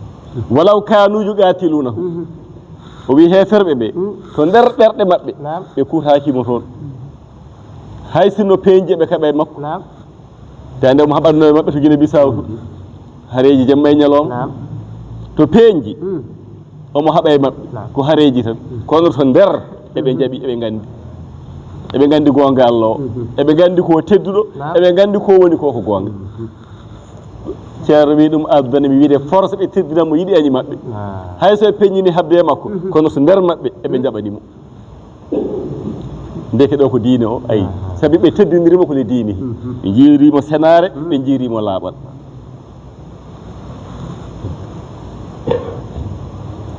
Walaw kanu yuqatilunahu. Mhm. O wi heeferɓe ɓe, mm, to nder ɓerɗe maɓɓe, naam, ɓe kutaki mo toon. Hay sinno peeñje ɓe kaɓa e makko. Naam. Te ande omo haɓatno e maɓɓe to Guinée Bissau to. Hareji jamma e ñalawma. Naam. To peeñji, mm, omo haɓa e maɓɓe. Naam. Ko hareji tan. Mm. Kono to nder, eɓe, mhm, jaaɓi, eɓe gandi. Eɓe gandi goonga Allah o. Mhm. Eɓe gandi ko tedduɗo. Naam. Eɓe gandi ko woni ko ko goonga. Mhm. Ceerno wi ɗum addani mi wiide force ɓe teddina mo yiɗi añi maɓɓe. Naam. Hay so ɓe peññini habde e makko, mhm, kono so nder maɓɓe, eɓe, mhm, jaɓani mo. Ndeke ɗo ko diine o, ayi. Aha. Sabi ɓe teddinirimo ko le diine. Mhm. Ɓe jiirimo senaare, mhm, ɓe jiirimo laaɓal.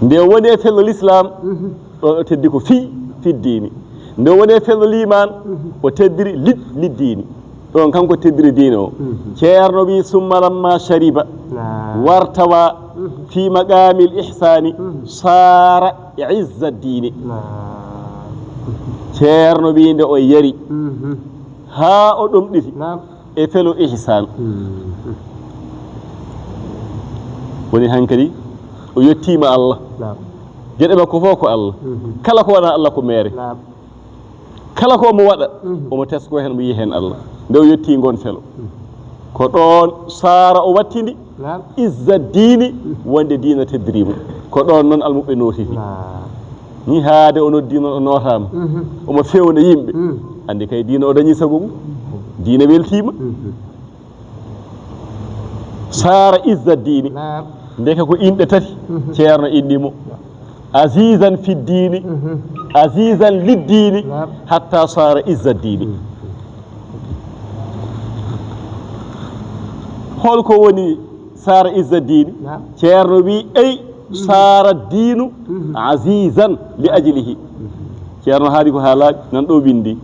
Nde o woni e fello l'islam, ɗon o teddi ko fii fiddiini. Nde o woni e fello liimaan, o teddiri lid liddiini. Ɗon kanko teddiri diine o. Ceerno wi summa lamma shariba wartawa fi maqamil ihsani sara izza diini. Ceerno wi nde o yari haa o ɗomɗiti e felo ihsan. Woni hankadi o yettiima Allah. Geɗe makko fof ko Allah. Kala ko wona Allah ko meere. Kala ko omo waɗa, omo tesko heen, omo yiya heen Allah. Nde o yetti ngoon felo, ko ɗoon saara o wattindi izza diini, wonde diina teddiriima. Ko ɗoon noon almuɓɓe nootiti. Ni haade o noddi noon, o nootaama, omo fewna yimɓe. Anndi kay diina o dañi sago mum. Diina weltiima. Saara izza diini. Ndeke ko inɗe tati. Ceerno inni mo. Azizan fi diini, azizan liddiini, hatta saara izza diini. Holko woni saara izza diini? Ceerno wi, ey, saara diinu azizan li ajlihi. Ceerno haali ko haalaaji nan ɗo windi.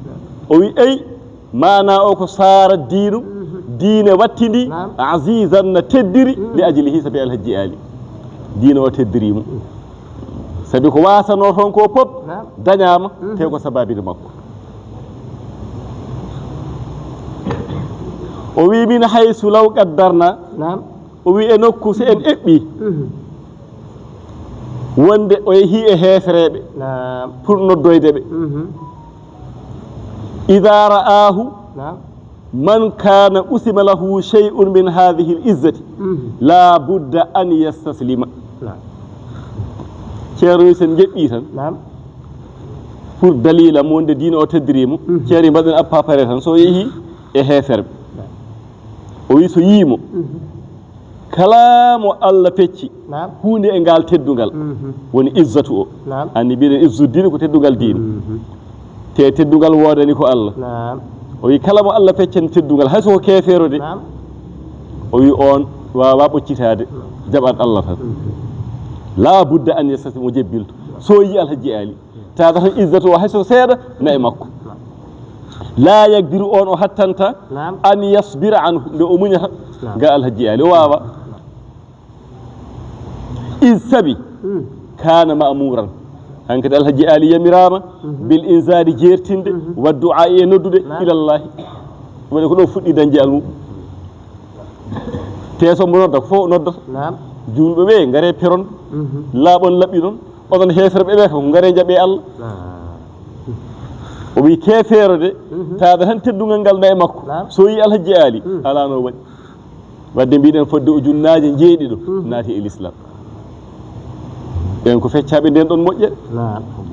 O wi, ey, maana o ko saara diinu, diine wattindi, azizan na teddiri, li ajlihi, sabi Alhaji Ali. Diine o teddiriimo. Sabi ko wasanoo toon ko pop dañaama, te ko sababide makko. O wi, min haysu law qaddarna, o wi, e nokku si en eɓɓi, wonde o yehi e heefereɓe pour noddoyde ɓe. Ida ra'ahu man kana usima lahu shay'un min hadhihi al-izzati la budda an yastaslima. Ceerno wi, sen jeɓɓi tan, pour dalila mo wonde diina o teddiriimo, ceerno mbaɗen appa pare tan, so yehi e heeferɓe, o wi so yiimo, kala mo Allah fecci huunde e ngal teddungal, woni izzatu o. Anndi mbiɗen izzu diine ko teddungal diine. Te teddungal woodani ko Allah. O wi, kala mo Allah feccani teddungal, hay so ko keefeero de, o wi, on waawa ɓoccitaade, jaɓat Allah tan. La budda an yastasi, mo jebbilto. So yi Alhaji Ali, tawa tan izzatu o hay so seeɗa na e makko. La yaqdiru, on o hattanta, an yasbira anhu, nde o muñata ga Alhaji Ali, o waawa. Is sabi kana ma'muran. Hankadi Alhaji Ali yamiraama bil inzari, jeertinde, wa du'a, e noddude, ilallahi. Waɗi ko ɗo fuɗɗi dañde almuɓɓe. Te so mbo nodda, ko fof o noddata. Juulɓe ɓe, ngare peron. Laaɓon laɓɓi noon. Oɗon heeferɓe ɓe, ko ngare jaɓe Allah. O wi keefeero de, taada tan teddungal ngal na e makko. So yi Alhaji Ali, alaa no waɗi. Wadde mbiɗen fodde ujunnaaje njeeɗiɗo naati e l'islam. Ɓen ko feccaaɓe nden ɗon moƴƴere.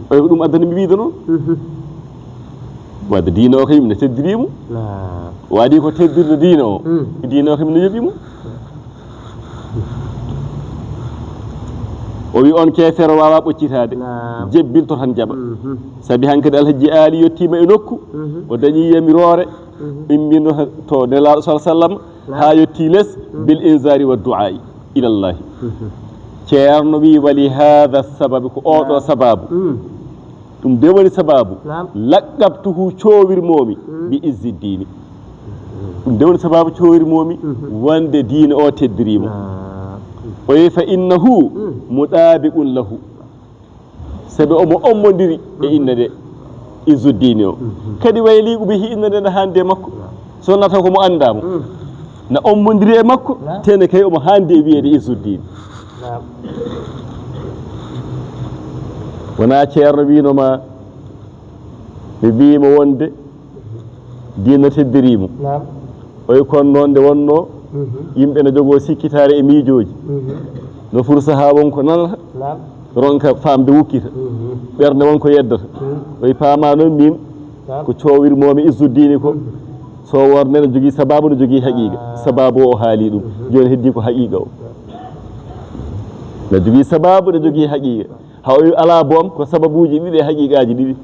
Oya ko ɗum addani mi wiide noon. Wadde diine o kayum ne teddiriimo. Waɗi ko teddirde diine o. Diine o kayum ne yoɓi mo. O wi on keefeero waawa ɓoccitaade. Jebbilto tan jaɓa. Sabi hankadi Alhaji Ali yettiima e nokku. O dañi yamiroore. Immino to Nelaaɗo sal sallam. Haa yotti les, bil inzari wa du'ai ilallahi. Ceerno wi, wali hada sababi, ko oɗo sababu. Ɗum de woni sababu. Laqqabtuhu, coowirmomi, bi izzi diini. Ɗum de woni sababu coowirmomi, wonde diine o teddiriimo. O wi, fa innahu mudabiqun lahu. Sabi omo ommondiri e inna de, Izzuddini o. Kadi wayliigu bihi, inna de na hande makko. So wonaa taw ko mo anndaa mo. Na ommondiri e makko, tene kay omo hande e wiyeede Izzuddini. Wonaa ceerno wiino ma, mi wii mo wonde diina teddiriimo. Oyi kono noon nde wonnoo, yimɓe ne jogoo sikkitaare e miijooji. No fur sahaa won ko nanata, ronka faamde wukkita. Ɓernde won ko yeddata. Oyi paama noon min ko coowirmoomi Izzuddini ko. So wonde ne jogii sababu, ne jogii haqiiqa. Sababu o, o haali ɗum. Jooni heddi ko haqiiqa o. Ne jogii sababu, ne jogii haqiiqa. Ha o wi alaa boom ko sababuuji ɗiɗi e haqiiqaaji ɗiɗi.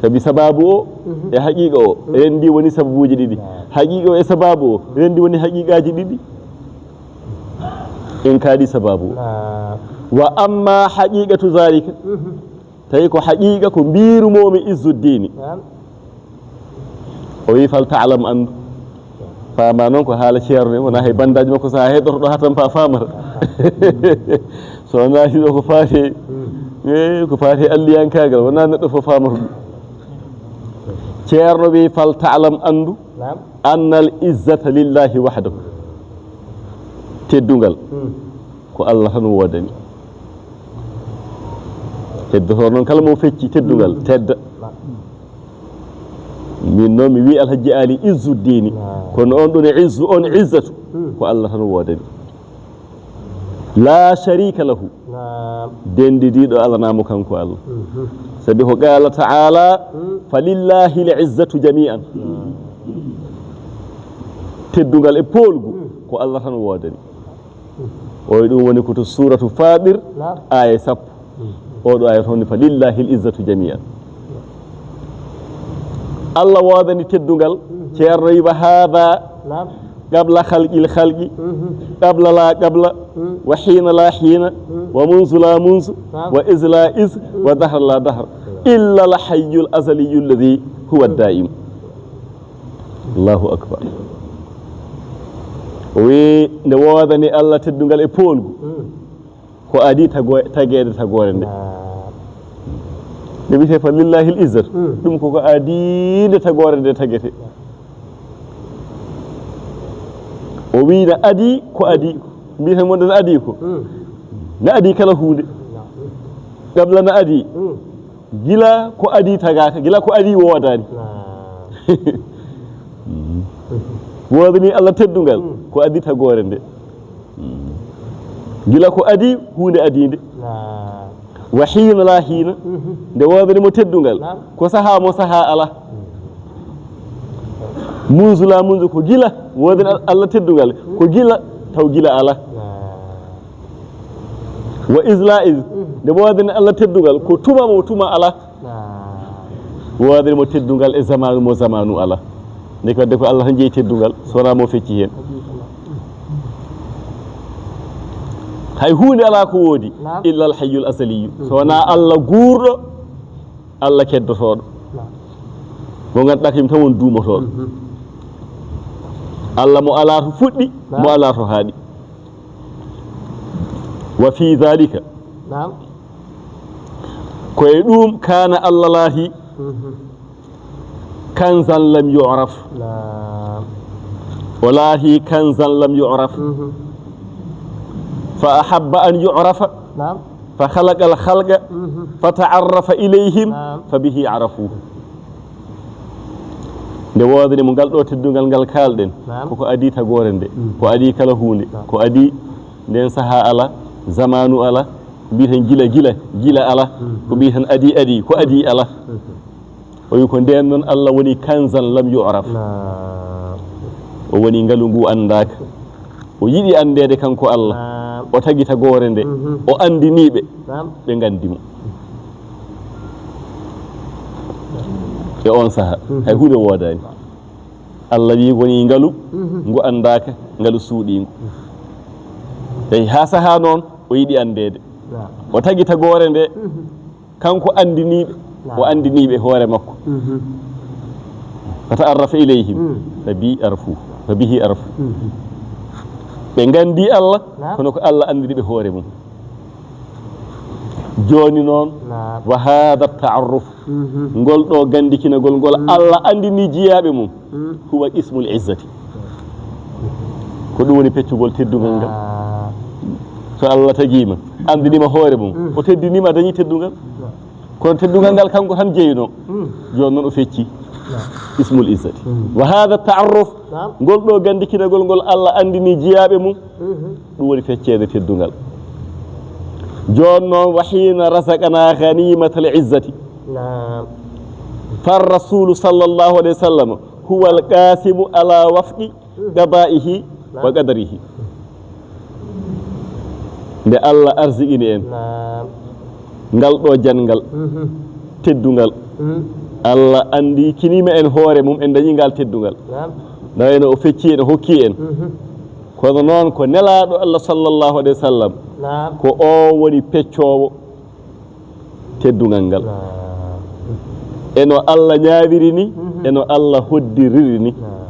Sabi sababu o e haqiiqa o renndi woni sababuuji ɗiɗi. Haqiiqa o e sababu o renndi woni haqiiqaaji ɗiɗi. En kaaɗi sababu. Wa amma haqiqatu zalika, tawi ko haqiqa ko mbirumomi Izzuddini. O wi fal ta'lam, andu. Faama noon ko haala ceerno en, wona hay bandaaji makko, so a heɗoto ɗo hatan pa faamata. So wona hiɗo ko faati e, e ko faati e alliyankaagal, wona neɗɗo fof faamata ɗum. Ceerno wi fal ta'lam, andu, annal izzata lillahi wahdahu. Teddungal ko Allah tan woodani. Heddoto noon kala mo fecci teddungal, tedda. Min noon mi wi Alhaji Ali Izzuddini, kono on ɗon e izzu, on izzatu, ko Allah tan woodani. La sharika lahu. Dendidiɗo alanamo kanko Allah. Sabi ko qala ta'ala, falillahi al izzatu jami'an. Teddungal e poolgu ko Allah tan woodani. Oy ɗum woni ko to suratu Fatir, aya sappo. Oɗo aya toon, falillahi al izzatu jami'an. Allah woodani teddungal. Ceerno wi wa hada qabla khalqil khalqi, qabla la qabla, wa hina la hina, wa munzu la munzu, wa iz la iz, wa dahra la dahr, illa al hayyul azaliyyu alladhi huwa ad-da'im. Allahu akbar. O wi nde woodani Allah teddungal e poolgu, ko adi tago-, tageede tagoore nde. Nde wiyete falillahi al izzatu, ɗum koko adi nde tagoore nde tagete. O wi na adi ko adi, mbiyeten mon ɗon adi ko. Na adi kala huunde. Qabla na adi. Gila ko adi tagaaka, gila ko adi woodaani. Woodani Allah teddungal, ko adi tagoore nde. Gila ko adi huunde adiinde. Wa hiina la hiina, nde woodani mo teddungal, ko sahaa mo sahaa ala. Munzu la munzu, ko gila woodani Allah teddungal, ko gila taw gila ala. Wa iz la iz, nde woodani Allah teddungal, ko tuma mo tuma ala. Woodani mo teddungal e zamanu mo zamanu ala. Nde ko wadde ko Allah tan jeyi teddungal, so wonaa mo fecci heen. Hay huunde alaa ko woodi, illa al hayyul azaliyyu. So wonaa Allah guurɗo, Allah keddotooɗo. Mo ngannduɗaa kañum tan woni duumotooɗo. Allah mo alaa to fuɗɗi, mo alaa to haaɗi. Wa fi dhalika. Naam. Ko e ɗum kaana Allah laahi kanzan lam yu'raf. Naam. O laahi kanzan lam yu'raf. Fa ahabba an yu'rafa. Naam. Fa khalaqa al khalqa. Fa ta'arrafa ilayhim. Naam. Fa bihi arafuhu. Nde woodani mo ngal ɗo teddungal ngal kaalɗen, koko adi tagoore nde, ko adi kala huunde, ko adi nden saha ala, zamanu ala, ko mbiyeten gila, gila, gila ala, ko mbiyeten adi, adi, ko adi ala. O wi ko nden noon Allah woni kanzan lam yu'raf. O woni ngalu ngu anndaaka. O yiɗi anndeede kanko Allah. O tagi tagoore nde. O anndini ɓe. Ɓe nganndi mo. E on saha, hay huunde woodaani. Allah wi woni ngalu ngu anndaaka, ngalu suuɗiingu. Tawi haa saha noon, o yiɗi anndeede. O tagi tagoore nde. Kanko anndiniiɓe, o anndiniiɓe hoore makko. Fa ta'arrafa ilayhim, fa bi arfu, fa bihi arfu. Ɓe nganndi Allah, kono ko Allah anndini ɓe hoore mum. Jooni noon, wa hada ta'arruf, ngol ɗo ganndikinagol ngol Allah anndini jiyaaɓe mum, huwa ismul izzati. Ko ɗum woni peccugol teddungal ngal. So Allah tagiima, anndiniima hoore mum, o teddiniima, a dañii teddungal. Kono teddungal ngal kanko tan jeyno. Jooni noon o fecci ismul izzati. Wa hada ta'arruf, ngol ɗo ganndikinagol ngol Allah anndini jiyaaɓe mum, ɗum woni fecceede teddungal. Jooni noon, wa hina razaqana ghanimatal izzati. Fa rasulu sallallahu alayhi wa sallam huwa al qasimu ala wafqi qada'ihi wa qadarihi. Nde Allah arziqini en ngal ɗo janngal, teddungal, Allah anndikiniima en hoore mum, en dañi ngal teddungal. Naam. Nawayno o fecci en, o hokki en. Kono noon ko nelaaɗo Allah sallallahu alayhi wa sallam, naam, ko o woni peccoowo teddungal ngal. Naam. E no Allah ñaawiri ni, mhm, e no Allah hoddiriri ni. Naam.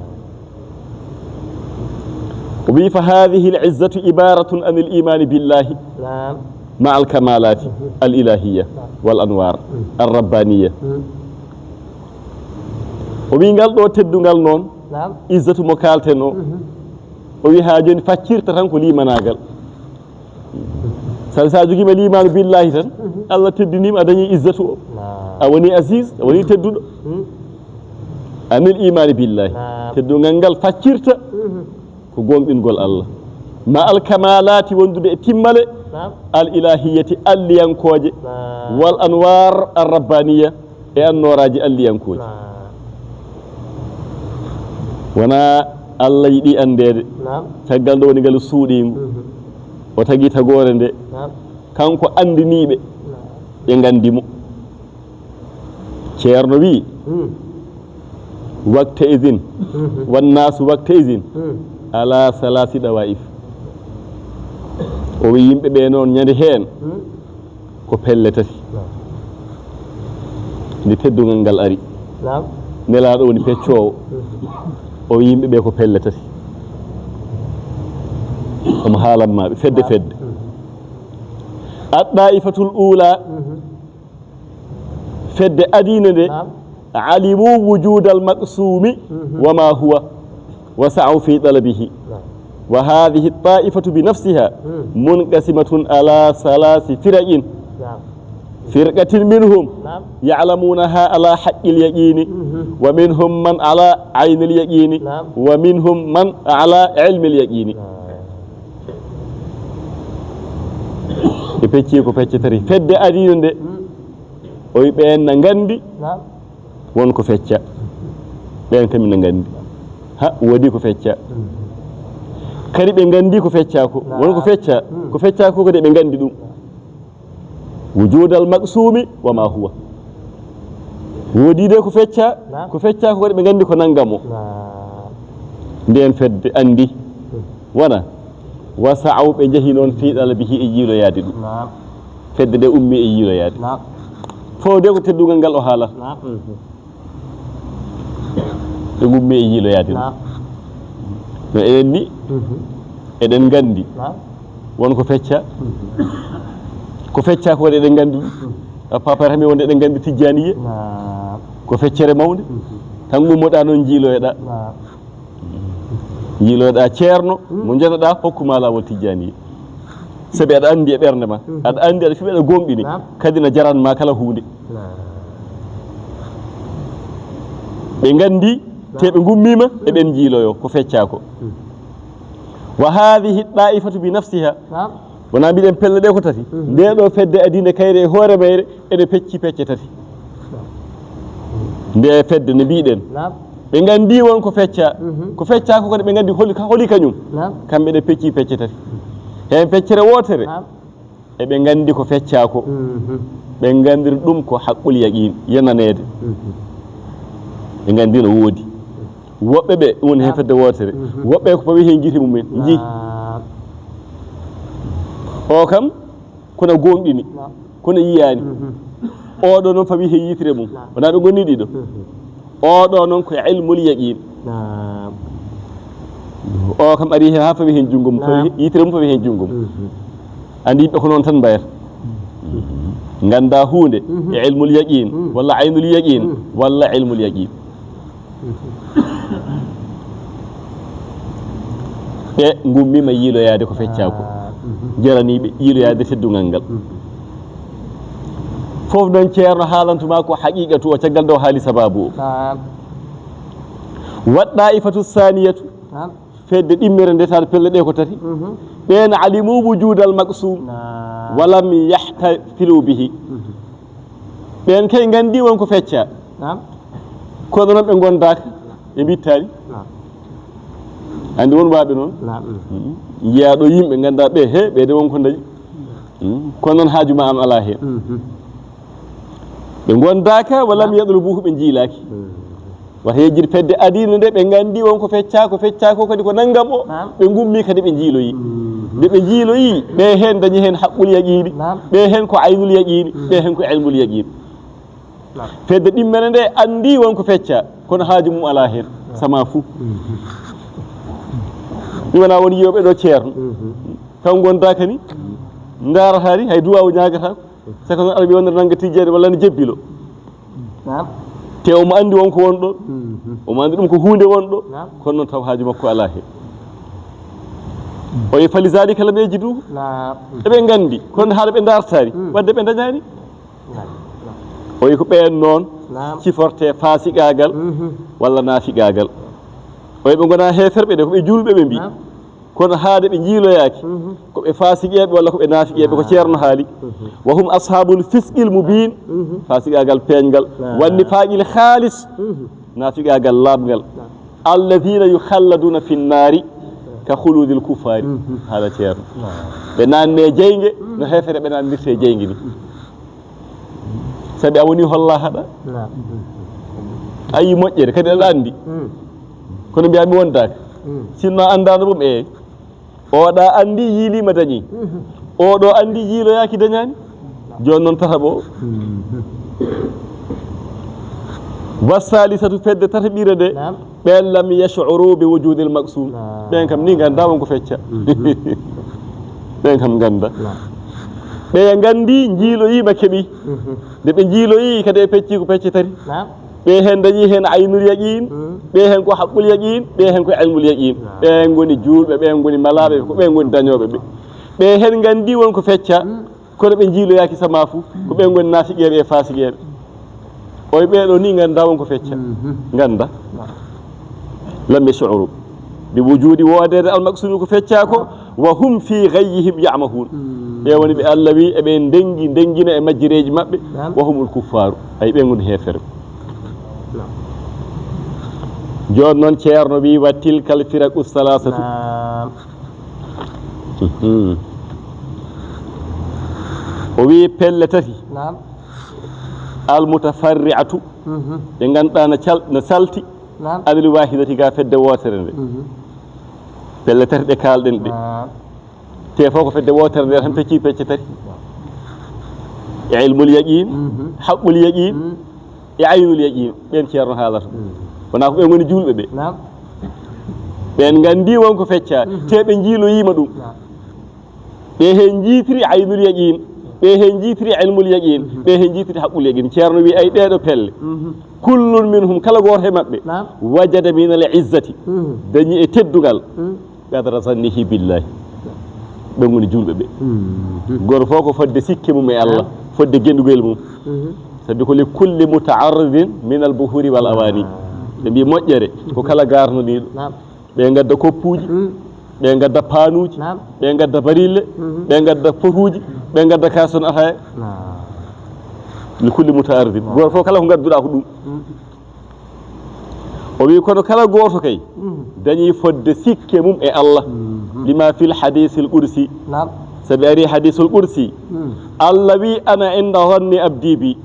O wi, "Fa hadhihi al-izzatu ibaratun anil imani billahi, naam, ma al-kamalati, mhm, al-ilahiyya, naam, wal anwar, mhm, ar-rabbaniyya." Mhm. O wi, "Ngal ɗo teddungal noon, naam, izzatu mo kaalten o." Mhm. O wi, "Ha jooni faccirta tan ko limanaagal." Sabi sa jogiima limaanu billahi tan, mhm, Allah teddiniima, a dañi izzatu o. Naam. A woni aziz, a woni tedduɗo. Mhm. Anil imani billahi. Naam. Teddungal ngal faccirta, mhm, ko gooŋɗingol Allah. Ma al kamalati, wondude e timmale, naam, al ilahiyati, alliyankooje, naam, wal anwar ar rabbaniya, e annooraaji alliyankooji. Naam. Wonaa Allah yiɗi anndeede. Naam. Caggal nde woni ngal suuɗiingu. Mhm. O tagi tagoore nde. Naam. Kanko anndiniiɓe. Naam. Ɓe nganndi mo. Ceerno wii, hmm, "Wakta izin, mhm, wannaasu wakta izin, hmm, ala salaasi dawaif." O wi yimɓe ɓe noon ñande heen, hmm, ko pelle tati. Naam. Nde teddungal ngal ari, naam, nelaaɗo woni peccoowo, mhm, o wi yimɓe ɓe ko pelle tati. Omo haalan maa ɓe fedde, naam, fedde. Mhm. Ad daifatul ula, mhm. Fedde adiinde nde, naam, alimu wujudal maqsumi, mhm, wa ma huwa, wa sa'u fi talabihi. Naam. Wa hadhihi taifatu bi nafsiha, hmm, munqasimatun ala salasi firaqin. Naam. Firqatin minhum, naam, ya'lamunaha ala haqqil yaqini, mhm, wa minhum man ala aynil yaqini, naam, wa minhum man ala ilmil yaqini. Naam. Ɓe pecci ko pecce tati. Fedde adiino nde, hmm, o wi ɓeen na nganndi, naam, won ko fecca. Ɓeen kam ina nganndi. Ha, woodi ko fecca. Hmm. Kadi ɓe nganndi ko fecca ko. Naam. Won ko fecca. Hmm. Ko fecca ko kadi ɓe nganndi ɗum. Wujudal maqsumi wa ma huwa. Woodi de ko fecca, naam, ko fecca ko kadi ɓe nganndi ko nanngam o. Naam. Ndeen fedde anndi, hmm, wona, wa sa'aw, ɓe njehi noon fi talabihi e yiiloyaade ɗum. Naam. Fedde nde ummi e yiiloyaade. Naam. Fof de ko teddungal ngal o haalata. Naam. Mhm. Ɓe ngummi e yiiloyaade. Naam. No enen ni, mhm, eɗen nganndi. Naam. Won ko fecca. Mhm. Ko fecca ko eɗen nganndi ɗum. Mhm. A papa tan mi wonde eɗen nganndi tijjaaniye. Naam. Ko feccere mawnde. Mhm. Tan ngummoɗaa noon njiiloyoɗaa. Naam. Njiiloyoɗaa ceerno, mhm, mo njonoɗaa, hokku ma laawol tijjaaniye. Sabi aɗa anndi e ɓernde ma. Mhm. Aɗa anndi aɗa fiɓa aɗa gooŋɗini. Naam. Kadi na jaran ma kala huunde. Naam. Ɓe nganndi, te ɓe ngummiima, eɓen njiiloyo, ko feccaa ko. Hmm. Wa hadhihi da'ifatu bi nafsiha. Naam. Wonaa mbiɗen pelle ɗe ko tati. Hmm. Nde ɗo fedde adiinde kayre e hoore mayre, ene pecci pecce tati. Nde fedde ne mbiɗen. Naam. Ɓe nganndi won ko feccaa. Mhm. Ko feccaa ko kadi ɓe nganndi holi, holi kañum. Naam. Kamɓe ɗe pecci pecce tati. Heen feccere wootere. Naam. Eɓe nganndi ko feccaa ko. Mhm. Ɓe nganndiri ɗum ko haqqul yaqiin, yenaneede. Mhm. Ɓe nganndi no woodi. Woɓɓe ɓe, ɗum woni heen fedde wootere. Mhm. Woɓɓe ko pawi heen gite mumen, njii. Naam. O kam, kono gooŋɗini, naam, kono yiyaani. Mhm. Oɗo noon fawi heen yitere mum. Naam. Wonaa ɓe ngonni ɗiɗo. Mhm. Oɗo noon ko ilmul yaqiin. Naam. O kam ari heen haa fawi heen junngo mum, fawi, naam, yitere mum fawi heen junngo mum. Mhm. Anndi yimɓe ko noon tan mbayata. Mhm. Ngannda huunde, mhm, e ilmul yaqiin, mhm, walla aynul yaqiin, mhm, walla ilmul yaqiin. Mhm. Ɓe ngummiima yiiloyaade ko feccaa ko. Ah, mhm. Jaraniiɓe yiiloyaade teddungal ngal. Mhm. Fof noon ceerno haalantuma ko haqiiqatu o, caggal nde o haali sabaabu o. Naam. Wa da'ifatu saniyatu. Naam. Fedde ɗimmere nde tan pelle ɗe ko tati. Mhm. Ɓeen alimu wujudal maqsum. Naam. Wa lam yahtafilu bihi. Mhm. Ɓeen kay nganndi won ko feccaa. Naam. Kono noon ɓe ngondaaka, ɓe mbittaani. Naam. Anndi won waaɓe noon. Naam. Mm. Njiyaa ɗo yimɓe nganndaa ɓe, he, ɓe de won ko ndañi. Mm. Kono noon haaju ma am alaa heen. Mhm. Ɓe ngondaaka, wa lam, naam, yatlubuhu, ɓe njiilaaki. Mhm. Wata yejjit fedde adii nde ɓe nganndi won ko feccaa, ko feccaa ko kadi ko nanngam o. Naam. Ɓe ngummi kadi ɓe njiiloyi. Mhm. Nde ɓe njiiloyi, ɓe heen dañi heen haqqul yaqiini. Naam. Ɓe heen ko aynul yaqiini, mhm, ɓe heen ko ilmul yaqiini. Naam. Fedde ɗimmere nde anndi won ko feccaa, kono haaju mum alaa heen. Naam. Sama fuu. Mhm. Mi wonaa won yiyooɓe ɗo ceerno. Mhm. Taw ngondaaka ni, ndaarataa ni, hay duwaawu ñaagataa ko. Saka noon aɗa ɓe wonde nannga tijjeede walla ne jebbilo. Naam. Te omo anndi won ko won ɗo. Mhm. Omo anndi ɗum ko huunde won ɗo. Naam. Kono noon taw haaju makko alaa heen. O wiyi, "Falizaalika lam yajiduuhu." Naam. Eɓe nganndi, kono haɗa ɓe ndaartaani, mm, wadde ɓe ndañaani. Naam. O wiyi ko ɓeen noon, naam, ciforte faasiqaagal, mhm, walla naafiqaagal. O wiyi ɓe ngonaa heeferɓe de, ko ɓe juulɓe ɓe mbii. Naam. Kono haade ɓe njiiloyaaki, mhm, ko ɓe faasiqeeɓe walla ko ɓe naafiqeeɓe, ko, ah, ceerno haali. Mhm. "Wa hum ashaabul fisqil mubiin." Mhm. Faasiqaagal peeñngal. Ah. "Wan nifaaqil khaalis." Mhm. Naafiqaagal laaɓngal. Ah. "Alladhiina yukhalladuuna fin naari ka khuluudil kuffaari." Mhm. Haala ceerno. Ah. Ɓe naanne jeyge, mhm, no heefere ɓe naannirte jeyge ni. Sabi a woni holla haɗa. Naam. A yii moƴƴere, kadi aɗa anndi. Mm. Kono mbiyaa mi wondaaka. Mm. Sinno a anndaano ɗum, e oɗa anndi yiiliima dañi. Mhm. Oɗo anndi yiiloyaaki dañaani. Jooni noon tataɓo o. Mhm. Wassaalisatu, fedde tataɓire nde. Naam. Ɓeen lam yash'uru bi wujudil maqsum. Naam. Ɓeen kam ni ngannda won ko fecca. Mhm. Ɓeen kam ngannda. Naam. Ɓe nganndi njiiloyiima keɓi. Mhm. Nde ɓe njiiloyi kadi e pecci ko pecce tati. Naam. Ɓe heen dañi heen aynul yaqiin, mm, ɓe heen ko haqqul yaqiin, ɓe heen ko ilmul yaqiin. Naam. Ɓe ngoni juulɓe, ɓe ngoni malaaɓe, ko ɓe ngoni dañooɓe ɓe. Ɓe heen nganndi won ko fecca, mm, kono ɓe njiiloyaaki sama fuu, ko ɓe ngoni naafiqeeɓe e faasiqeeɓe. Oy ɓeeɗo ni ngannda won ko fecca. Mhm. Ngannda. Naam. Lam yash'uru bi wujudi woodeede almaqsuumi ko feccaa ko, wa hum fi ghayyihim ya'mahuun. Hmm. Ɓe woni ɓe Allah wi eɓe ndengi, ndengina e majjireeji maɓɓe, naam, wa humul kuffaaru, ay ɓe ngoni heefere. Naam. Jooni noon ceerno wi wa tilkal firaqu salaasatu. Naam. Mhm. O wi pelle tati. Naam. Al mutafarri'atu. Mhm. Ɗe ngannduɗaa na cal-, na salti. Naam. Anil waahidati ga fedde wootere nde. Mhm. Pelle tati ɗe kaalɗen ɗe. Naam. Te fof ko fedde wootere nde tan pecci pecce tati. E ilmul yaqiin, mhm, haqqul yaqiin, mhm, e aynul yaqiin. Ɓeen ceerno haalata. Mhm. Wonaa ko ɓe ngoni juulɓe ɓe. Naam. Ɓeen nganndi won ko fecca, mhm, te ɓe njiiloyiima ɗum. Naam. Ɓe heen njiitiri aynul yaqiin, ɓe heen njiitiri ilmul yaqiin, ɓe heen njiitiri haqqul yaqiin. Ceerno wi ay ɗeeɗo pelle. Mhm. Kullun minhum, kala gooto e maɓɓe, naam, wajada min al izzati, mhm, dañi e teddungal, mhm, qadra zannihi billahi. Ɓe ngoni juulɓe ɓe. Mhm. Gooto fof ko fodde sikke mum e Allah, naam, fodde genɗugel mum. Mhm. Sabi ko li kulli muta'arridin min al buhuri wal awani. Naam. Ɓe mbi moƴƴere ko kala garnaniiɗo. Naam. Ɓe ngadda koppuuji, mm, ɓe ngadda paanuuji, naam, ɓe ngadda barille, mhm, ɓe ngadda potuuji, ɓe ngadda kaason ataya. Naam. Li kulli muta'arridin. Naam. Gooto fof kala ko ngadduɗaa ko ɗum. Mm. O wi kono kala gooto kay, mhm, dañi fodde sikke mum e Allah. Mhm. Lima fil hadiisil qudsi. Naam. Sabi ari hadiisul qudsi. Mm. Allah wi ana inda zanni abdi bi.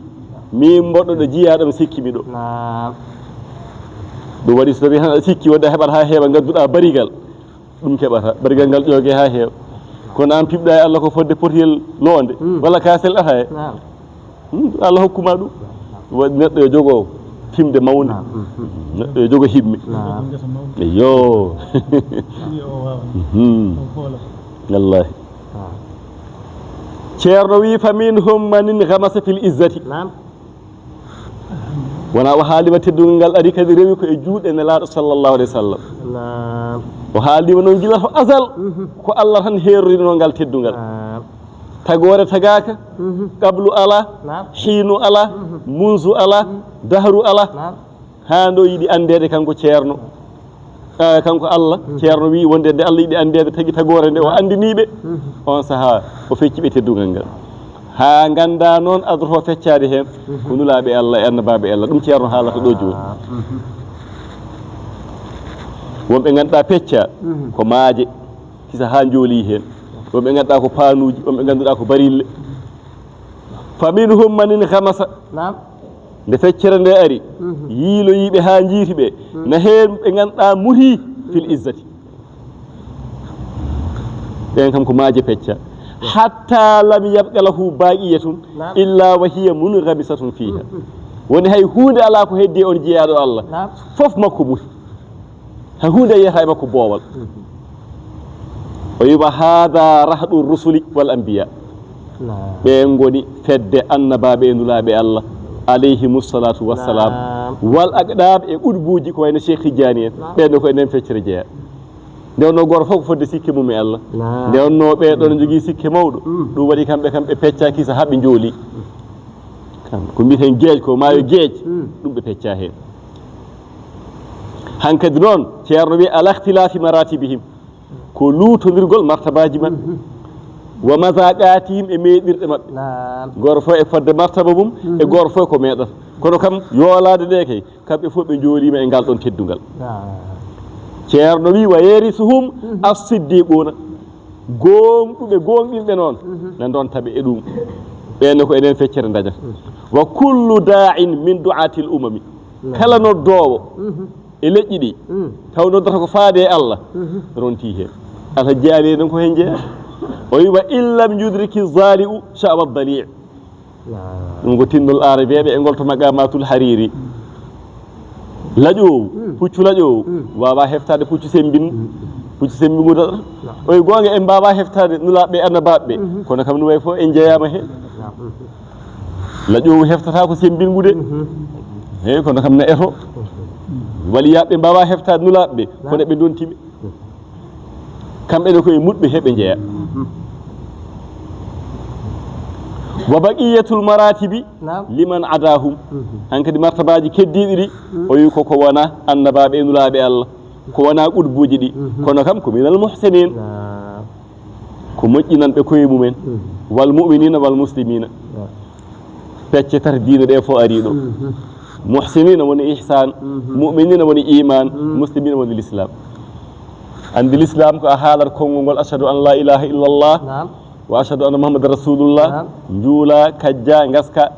Min mboɗɗo ɗo jiyaaɗo mi sikki mi ɗo. Naam. Ɗum waɗi so tawi tan aɗa sikki wonde a heɓat haa heewa, ngadduɗaa barigal, ɗum keɓata. Barigal ngal ƴooge haa heewa. Kono aan piɓɗa e Allah ko fodde potiyel loonde, hmm, walla kaasel ataya. Naam. Hmm, Allah hokkuma ɗum. Waɗi neɗɗo yo jogo fimde mawnde. Naam. Hmm. Neɗɗo yo jogo himme. Naam. Eyyo. Hmm. Wallahi. Naam. Ceerno wi, "Fa minhum man inghamasa fil izzati." Naam. Wona o haalima teddungal ngal ari kadi rewi ko e juuɗe Nelaaɗo sallallahu alayhi wa sallam. Naam. O haalima noon gila to azal, mhm, ko Allah tan heerorinoo ngal teddungal. Naam. Tagoore tagaaka, mhm, qablu alaa, naam, hiinu alaa, mhm, munzu alaa, mhm, dahru alaa. Naam. Haa ɗo yiɗi anndeede kanko ceerno. Ah, kanko Allah, mhm, ceerno wi wonde nde Allah yiɗi anndeede tagi tagoore nde o anndini ɓe, mhm, on sahaa o fecci ɓe teddungal ngal. Haa ngannda noon adroto feccaade heen, mhm, ko nulaaɓe Allah e annabaaɓe Allah. Ɗum ceerno haalata ɗo jooni. Ah, mhm. Wonɓe ngannduɗaa pecca, mhm, ko maaje, kisa haa njooli heen. Wonɓe ngannduɗaa ko paanuuji, wonɓe ngannduɗaa ko barille. Fa minhum man inghamasa. Naam. Nde feccere nde ari, yiiloyiiɓe haa njiiti ɓe, na heen ɓe ngannduɗaa muti fil izzati. Ɓeen kam ko maaje pecca. Hatta lam yabqa lahu baqiyatun illa wa hiya munghamisatun fiha. Woni hay huunde alaa ko heddi on jeyaaɗo Allah. Fof makko muti. Hay huunde yiyata e makko boowal. O wiima, "Hada rahdu rusuli wal anbiya." Ɓeen ngoni fedde annabaaɓe e nulaaɓe Allah, alayhimu salatu wassalam. Wal aqdam e qutbuuji ko wayno Cheikh Tidiane en. Ɓeen ko e nden feccere jeyaa. Nde wonno gooto fof ko fodde sikke mum e Allah. Nde wonno ɓee ɗoon jogii sikke mawɗo. Ɗum waɗi kamɓe, kamɓe pecca kisa haa ɓe njooli. Kam, ko mbiten geej ko, maayo geej, ɗum ɓe pecca heen. Hankadi noon, Ceerno wi, "Ala ikhtilafi maratibihim." Ko luutondirgol martabaaji maɓɓe. Wa mazaqatihim e meeɗirɗe maɓɓe. Gooto fof e fodde martaba mum, e gooto fof ko meeɗata. Kono kam, yoolaade nde kay, kamɓe fof ɓe njooliima e ngal ɗoon teddungal. Ceerno wi, "Wa yarisuhum as-siddiquna." Gooŋɗuɓe, gooŋɗinɓe noon, na ndonta ɓe e ɗum. Ɓeen ko enen feccere ndañata. Wa kullu da'in min du'atil umami. Kala noddoowo e leƴƴi ɗi, taw noddata ko faade e Allah, ronti heen. Alhaji Ali enen ko heen jeyaa. O wi, "Wa in lam yudriki zali'u sha'wa dali'." Ɗum ko tinnol aarabeeɓe e ngol to Maqamatul Hariri. Laƴoowu, puccu laƴoowu, waawa heftaade puccu semmbin-, puccu semmbingu daɗata. O wi, "Goonga, en mbaawa heftaade nulaaɓe e annabaaɓe ɓe, kono kam no wayi fof en jeyaama heen." Laƴoowu heftata ko semmbingu de. He, kono kam na eto. Waliyaaɓe mbaawa heftaade nulaaɓe ɓe, kono ɓe ndonti ɓe. Kamɓe ne ko e muɗɓe he ɓe njeya. Wa baqiyatul maratibi liman adahum. Hankadi martabaaji keddiiɗi ɗi, o wi ko, ko wona annabaaɓe e nulaaɓe Allah, ko wona qutbuuji ɗi. Kono kam ko minal muhsinin. Ko moƴƴinanɓe koye mumen. Wal mu'minina wal muslimina. Pecce tati diine ɗe fof ari ɗo. Muhsinina woni ihsan, mu'minina woni iman, muslimina woni l'islam. Anndi l'islam ko a haalat konngol ngol, "Ashhadu an la ilaha illallah wa ashhadu anna Muhammadan rasulullah." Njuula, kajja, ngaska,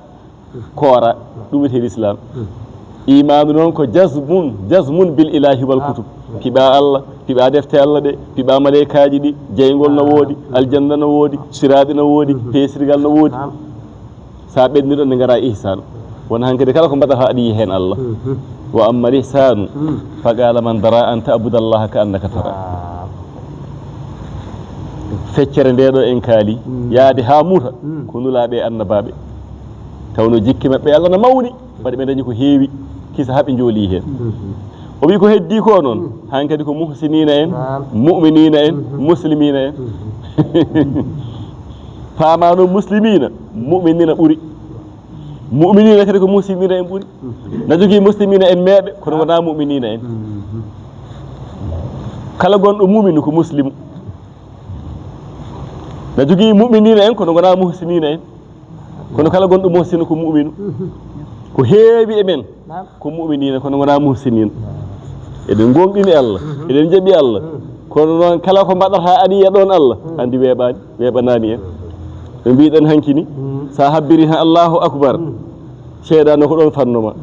koora. Ɗum wiyetee l'islam. Imaanu noon ko jazmun, jazmun bil ilahi wal kutub. Piɓa Allah, piɓa defte Allah ɗe, piɓa malaykaaji ɗi, jeyngol no woodi, aljanna no woodi, siraaɗi no woodi, peesirgal no woodi. Sa ɓenni ɗon, nde ngara ihsan. Wona hankadi kala ko mbaɗata aɗa yiya heen Allah. Wa amma al ihsanu, fa qala man dara an ta'buda Allaha ka annaka tara. Feccere nde ɗo en kaali, yaade haa muta, ko nulaaɓe e annabaaɓe. Tawno jikke maɓɓe Allah na mawni, mbaɗi ɓe dañi ko heewi, kisa haa ɓe njooli heen. O wi ko heddi ko noon, hankadi ko muhsinina en, mu'minina en, muslimina en. Paama noon muslimina, mu'minina ɓuri. Mu'minina kadi ko muhsinina en ɓuri. Na jogii muslimina en meeɓe, kono wonaa mu'minina en. Kala gonɗo mu'minu ko muslimu. Na jogii mu'minina en, kono wonaa muhsinina en. Kono kala gonɗo muhsinu ko mu'minu. Ko heewi e men ko mu'minina, kono wonaa muhsinin. Eɗen ngoongɗini Allah, eɗen njaɓi Allah. Kono noon, kala ko mbaɗata aɗa yiya ɗoon Allah, anndi weeɓaani, weeɓanaani en. No mbiɗen hankini, sa habbiri tan Allahu akbar, seyɗaane ko ɗoon fannoma.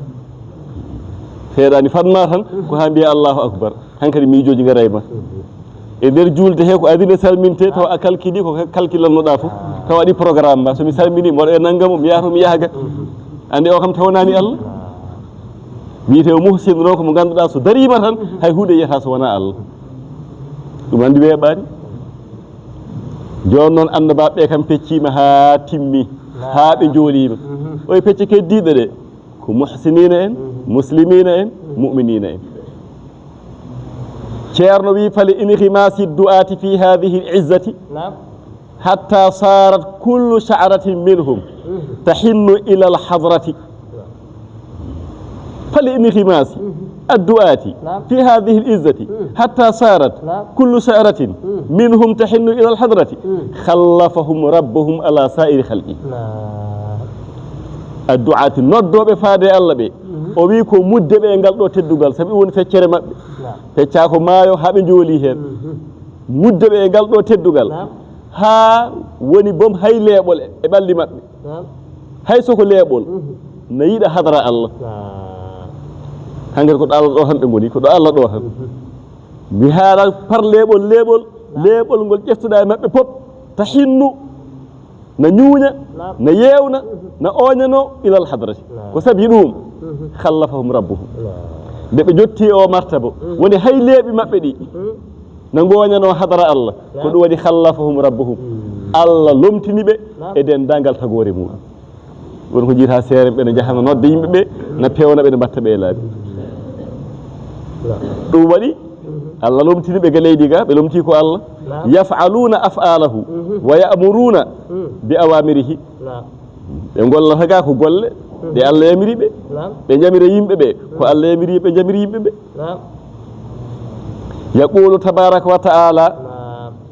Seyɗaani fanma tan, ko haa mbiya Allahu akbar. Hankadi miijooji ngaray ma. E nder juulde he ko adina salminte, taw a kalkili ko kalkilannoɗa fof. Taw waɗi programme ma, so mi salmini, mboɗo e nanngam, mi yaha to mi yahaga. Ande o kam tawnani Allah. Wiyete o muhsin noon ko mo ngannduɗaa so dariima tan, hay huunde yiyata so wonaa Allah. Ɗum anndi weeɓaani. Jooni noon annabaaɓe ɓe kam pecciima haa timmi, haa ɓe njooliima. Oye pecce keddiiɗe ɗe, ko muhsinina en, muslimina en, mu'minina en. Ceerno wi, "Fali inghimasi du'ati fi hadhihi al-izzati hatta sarat kullu sha'ratin minhum tahinnu ila al-hadrati." Fali inghimasi addu'ati fi hadhihi al-izzati hatta sarat kullu sha'ratin minhum tahinnu ila al-hadrati khallafahum rabbuhum ala sa'iri khalqi. Addu'ati, noddooɓe faade e Allah ɓe, o wi ko mudde ɓe e ngal ɗo teddungal, sabi woni feccere maɓɓe. Feccaa ko maayo haa ɓe njooli heen. Mudde ɓe e ngal ɗo teddungal, haa woni boom hay leeɓol e ɓalli maɓɓe. Hay so ko leeɓol, na yiɗa hadara Allah. Hankkadi ko ɗo Allah ɗo tan ɓe ngoni, ko ɗo Allah ɗo tan. Mi haala par leeɓol, leeɓol, leeɓol ngol ƴeftuɗa e maɓɓe pop, tahinnu, na ñuuña, na yeewna, na ooñano ilal hadrati. Ko sabi ɗum, khallafahum rabbuhum. Nde ɓe jotti e o martaba, woni hay leeɓi maɓɓe ɗi, na ngooñano hadara Allah, ko ɗum waɗi khallafahum rabbuhum. Allah lomtini ɓe e denndaangal tagoore muɗum. Won ko jiita seere ɓe ne njahana nodde yimɓe ɓe, na pewna ɓe, ne mbatta ɓe e laabi. Ɗum waɗi, Allah lomtini ɓe ga leydi ga, ɓe lomti ko Allah. Yaf'aluna af'alahu, wa ya'muruna bi awamirihi. Ɓe ngollata ga ko golle ɗe Allah yamiri ɓe. Ɓe jamira yimɓe ɓe ko Allah yamiri ɓe jamiri yimɓe ɓe. Yaqulu tabaraka wa ta'ala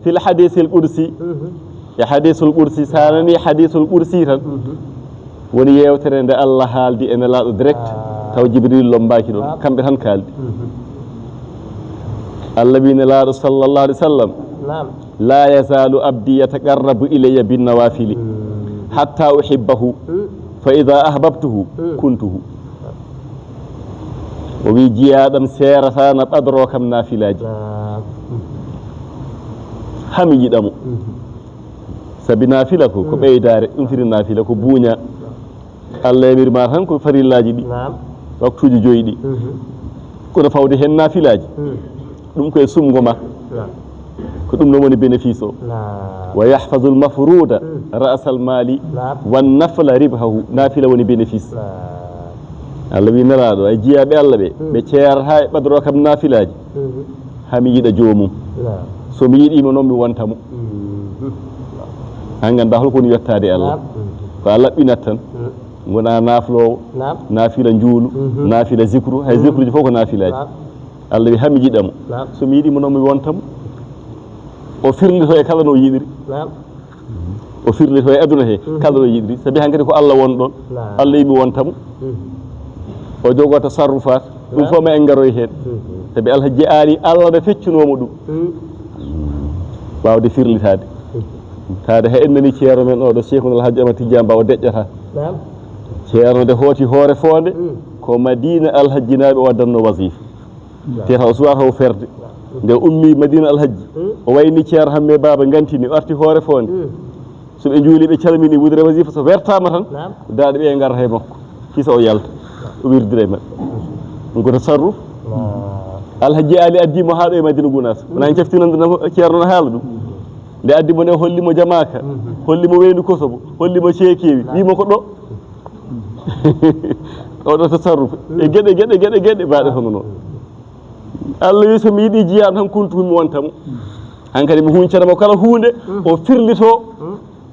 fil hadisil qudsi. E hadisul qudsi, sa nani hadisul qudsi tan, woni yewtere nde Allah haaldi e Nelaaɗo direct, taw Jibril lombaaki ɗon, kamɓe tan kaaldi. Allah wi Nelaaɗo sallallahu alaihi wasallam, la yazalu abdi yataqarrabu ilayya bin nawafili hatta uhibbahu, fa idha ahbabtuhu kuntuhu. O wi jiyaaɗam seerata na ɓadro kam naafilaaji. Hami yiɗa mo. Sabi naafila ko, ko ɓeydaare, ɗum firi naafila ko buuña. Allah yamiri ma tan ko farillaaji ɗi, waktuuji joyi ɗi. Kono fawde heen naafilaaji, ɗum ko e sumgo ma. Ko ɗum ɗon woni bénéfice o. Wa yahfazul mafruda ra'sal mali wan nafla ribhahu. Naafila woni bénéfice. Allah wi Nelaaɗo, ay jiyaaɓe Allah ɓe, ɓe ceerata e ɓadro kam naafilaaji. Hami yiɗa joomum. So mi yiɗi mo noon, mi wonta mo. An ngannda holko woni yettaade e Allah. Ko a laɓɓinat tan. Ngona naafloowo, naafila njuulu, naafila zikru, hay zikruji fof ko naafilaaji. Allah wi hami yiɗa mo. So mi yiɗi mo noon, mi wonta mo. O firlito e kala no yiɗiri. O firlito e aduna he kala no yiɗiri. Sabi hankadi ko Allah won ɗon. Allah wi mi wonta mo. O jogo tasarrufat. Ɗum fof ma en ngaroy heen. Sabi Alhaji Aali, Allah ne feccunoo mo ɗum. Waawde firlitaade. Taade hay en nani ceerno men oɗo, Cheikhuna Alhaji Ahmad Tidiane Ba, o deƴƴata. Ceerno nde hooti hoore foonde, ko Madina Alhajjinaaɓe o addanno wasifa. Te taw suwata o ferde. Nde ummi Madina Alhajji, o wayni ceerno Hamme Baaba Ngantini, o arti hoore foonde. So ɓe njuuli, ɓe calmini, wudere wasifa, so wertaama tan, daaɗe ɓe ngarata e makko. Kisa o yalta, o wirdira e maɓɓe. Ɗum ko tasarruf. Alhaji Ali addi mo haa ɗo e Madina Gunaas. Wona en caftinande tan ko ceerno no haala ɗum. Nde addi mo nde, holli mo Jamaaka, holli mo Weendu Kosobo, holli mo Ceekeewi, wi mo ko ɗo. Oɗo tasarruf. E geɗe, geɗe, geɗe, geɗe, mbaɗe hono noon. Allah wi, so mi yiɗi jiyaaɗo tan, kuntu mi wonta mo. Hankadi mi huncana mo kala huunde, o firlito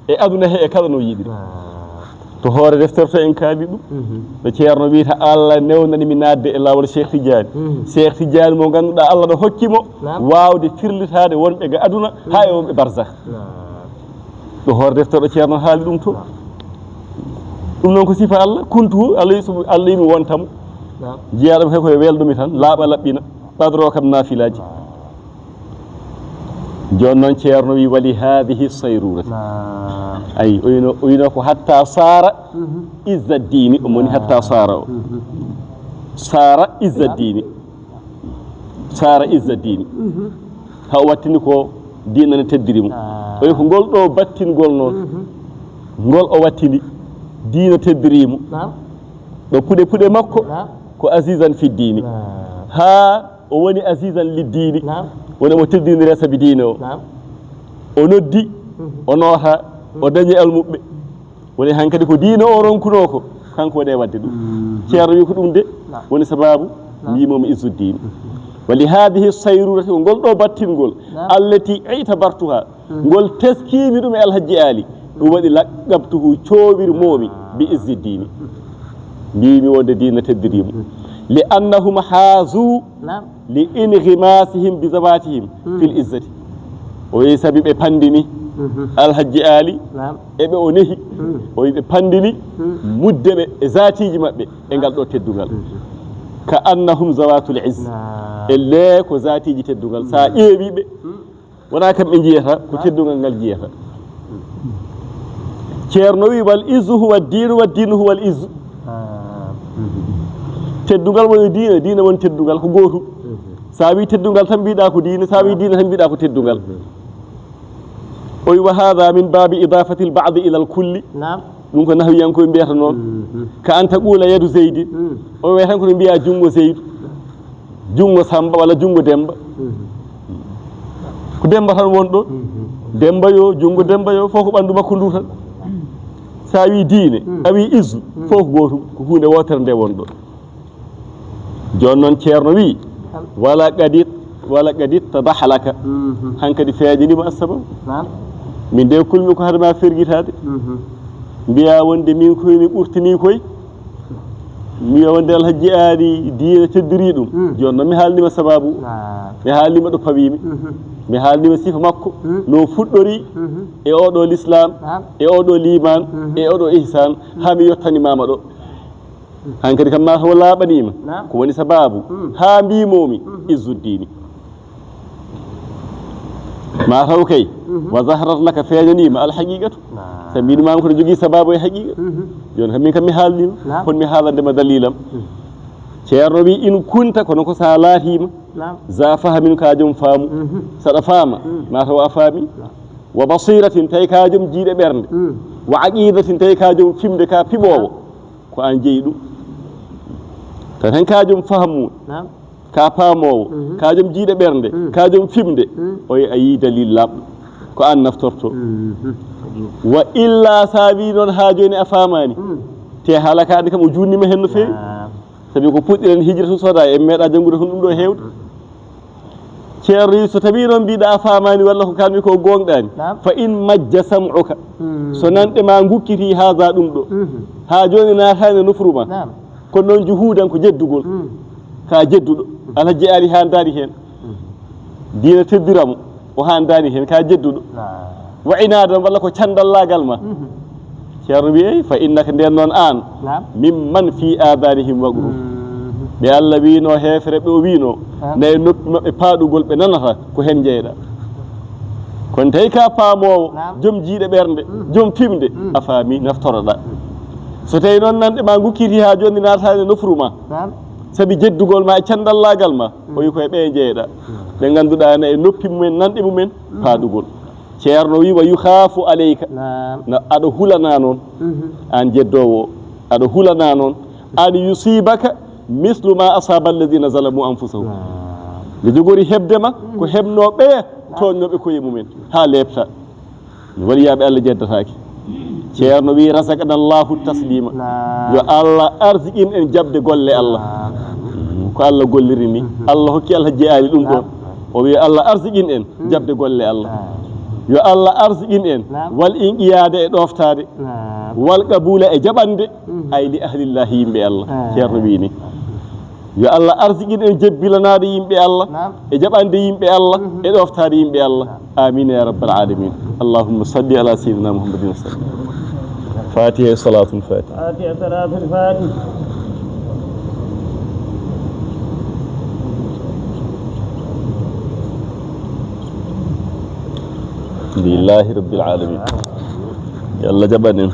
e aduna he e kala no yiɗiri. To hoore deftere to en kaali ɗum. No ceerno wiyta, Allah newnani mi naatde e laawol Cheikh Tidiane. Cheikh Tidiane mo ngannduɗaa Allah no hokki mo waawde firlitaade wonɓe ga aduna haa e wonɓe barzakh. Ɗo hoore deftere ɗo ceerno haali ɗum to. Ɗum noon ko sifa Allah, kuntu, Allah wi so, Allah wi mi wonta mo. Jiyaaɗo am he koye welɗo mi tan, laaɓa laɓɓina, ɓadro kam naafilaaji. Jooni noon ceerno wi, wali haadihi sayrurati. Ay, o wino, o wino ko hatta saara izza diini, o moni hatta saara o. Saara izza diini. Saara izza diini. Ha o wattini ko diina ne teddiri mo. O wi ko ngol ɗo battingol noon. Ngol o wattini, diina teddiri mo. Ɗo puɗe puɗe makko ko azizan fi diini. Ha o woni azizan li diini. Woni mo teddinire sabi diine o. O noddi, o noota, o dañi almuɓɓe. Woni hankadi ko diina o ronkunoo ko, kanko waɗi e waɗde ɗum. Ceerno wi ko ɗum de woni sababu mbimomi Izzuddin. Wa li haadihi sayrurati, ko ngol ɗo battingol, allati i'tabartuha, ngol teskimi ɗum e Alhaji Ali, ɗum waɗi laqqabtuhu, coowirmomi bi Izziddini, mbimi wonde diina teddirimo. Li annahum haazu li ingimasihim bi zawatihim fil izzati. O wi sabi ɓe pandini Alhaji Ali, eɓe o nehi. O wi ɓe pandini mudde ɓe e zatiji maɓɓe e ngal ɗo teddungal. Ka annahum zawatul izz. E le ko zatiji teddungal. Sa ƴeewi ɓe, wona kamɓe jiyata, ko teddungal ngal jiyata. Ceerno wi, wal izzu huwa diinu, wa diinu huwa al izzu. Teddungal woni diina, diina woni teddungal, ko gootum. So a wii teddungal tan mbiɗa ko diina, so a wii diina tan mbiɗa ko teddungal. O wi, "Wa hadha min babi idafati al-ba'di ila al-kulli." Naam. Ɗum ko nahwiyankoɓe mbiyata noon. Mhm. Ka an taqula yadu Zaydin. Mm. O wiya tan ko no mbiya junngo Zaydu. Junngo Samba walla junngo Demba. Mhm. Ko Demba tan won ɗon. Mhm. Demba yo, junngo Demba yo, fof ko ɓanndu makko ndu tan. So a wii diine, mm, a wii izzu, mm, fof ko gootum, ko huunde wootere nde won ɗon. Jooni noon Ceerno wii, "Wala qad it-, wala qad ittadaha laka." Mhm. Hankadi feeñanima assababu. Naam. Min de kulmi ko hade ma fergitaade. Mhm. Mbiya wonde min koye mi ɓurtini koye. Mbiya wonde Alhaji Aali diina teddiri ɗum. Mm. Jooni noon mi haalnima sababu. Naam. Mi haalnima ɗo pawimi. Mhm. Mi haalnima sifa makko. Mm. No fuɗɗori, mhm, e oɗo l'islam, naam, e oɗo liman, mhm, e oɗo ihsan. Mm. Haa mi yettanimama ɗo. Hankadi kam mataw laaɓaniima. Naam. Ko woni sababu? Mm. Haa mbiimomi, mhm, Izzuddini. Mataw kay, mhm, wa zaharat laka, feeñaniima alhaqiqatu. Naam. Sabi mbiɗo ma ko jogii sababu e haqiqa. Mhm. Jooni kam min kam mi haalniima. Naam. Kono mi haalande ma dalilam. Mm. Ceerno wi in kunta, kono ko sa laatiima. Naam. Za fahamin, ka joom faamu. Mhm. Saɗa faama, mm, mataw a faami. Naam. Wa basiratin, tawi ka joom jiiɗe ɓernde. Mm. Wa aqidatin, tawi ka joom fimde, ka piɓoowo. Naam. Ko an jeyi ɗum. Tawi tan ka joom fahamu, naam, ka paamoowo, mhm, ka joom jiiɗe ɓernde, mm, ka joom fimde, mm, o a yii dalil laaɓɗo. Ko an naftorto. Mhm. Wa illa sa wi noon ha jooni a faamaani, mm, te haala ka andi kam o juutnima hen no feewi. Naam. Sabi ko puɗɗiren hijira tun sooda en meeɗa janngude kon ɗum ɗo heewde. Ceerno wi, so tawi noon mbiɗa a faamaani walla ko kalmi ko goongɗaani, naam, fa in majja sam'uka, hmm, so nanɗe ma ngukkiti haza ɗum ɗo, mhm, haa jooni naataani e nofru ma, naam, kono noon juhuudan ko jedduɗo, hmm, ka jedduɗo, Alhaji Aali haandaani heen, hmm, diina teddira mo, o haandaani heen, ka jedduɗo. Naam. Wa inaadan, walla ko candallaagal ma. Mhm. Ceerno wi, "Ey, fa innaka, nden noon aan, naam, mimman fi aadanihim waqrun." Mhm. Ɓe Allah wiino, heefere ɓe o wiino, naam, nayi noppi maɓɓe paaɗugol, ɓe nanata ko heen njeyɗa. Kono tawi ka paamoowo, naam, joom jiiɗe ɓernde, mhm, joom fimde, mhm, a faami, naftoroɗa. So tawi noon nanɗe ma ngukkiti haa jooni naataani e nofru ma, naam, sabi jeddugol ma e candallaagal ma, mhm, o wi ko e ɓe njeyɗa. Mhm. Ɓe ngannduɗaa ene e noppi mumen, nanɗe mumen, mhm, paaɗugol. Ceerno wi, "Wa yukhaafu alayka." Naam. Na aɗa hulana noon, mhm, aan jeddoowo o, aɗa hulana noon, an yusibaka mislu ma asaba alladhina zalamu anfusahum. Naam. Nde jogori heɓde ma, ko, mhm, heɓnoo ɓe, naam, tooñnooɓe koye mumen, haa leepta. Mi waliyaaɓe Allah jeddataake. Ceerno wi, "Razaqana Allahu taslima." Naam. Yo Allah arsiqin en jaɓde golle Allah. Naam. Ko Allah golliri ni. Mhm. Allah hokki Alhaji Aali ɗum ɗon. Naam. O wi, "Allah arsiqin en, hmm, jaɓde golle Allah." Naam. Yo Allah arsiqin en, naam, wal inqiyaade e ɗoftaade. Naam. Wal qabula e jaɓande. Mhm. Ay li ahlillahi, yimɓe Allah. Naam. Ceerno wi ni. Yo Allah arsiqin en jebbilanaade yimɓe Allah, naam, e jaɓande yimɓe Allah, mhm, e ɗoftaade yimɓe Allah. Naam. Amin ya rabbal alamin. Allahumma salli ala sayyidina Muhammadin wa sallim. Fatiha e salatul fatiha. Fatiha, salatul fatiha. Alhamdulillahi rabbil alamin. Yo Allah jaɓan en.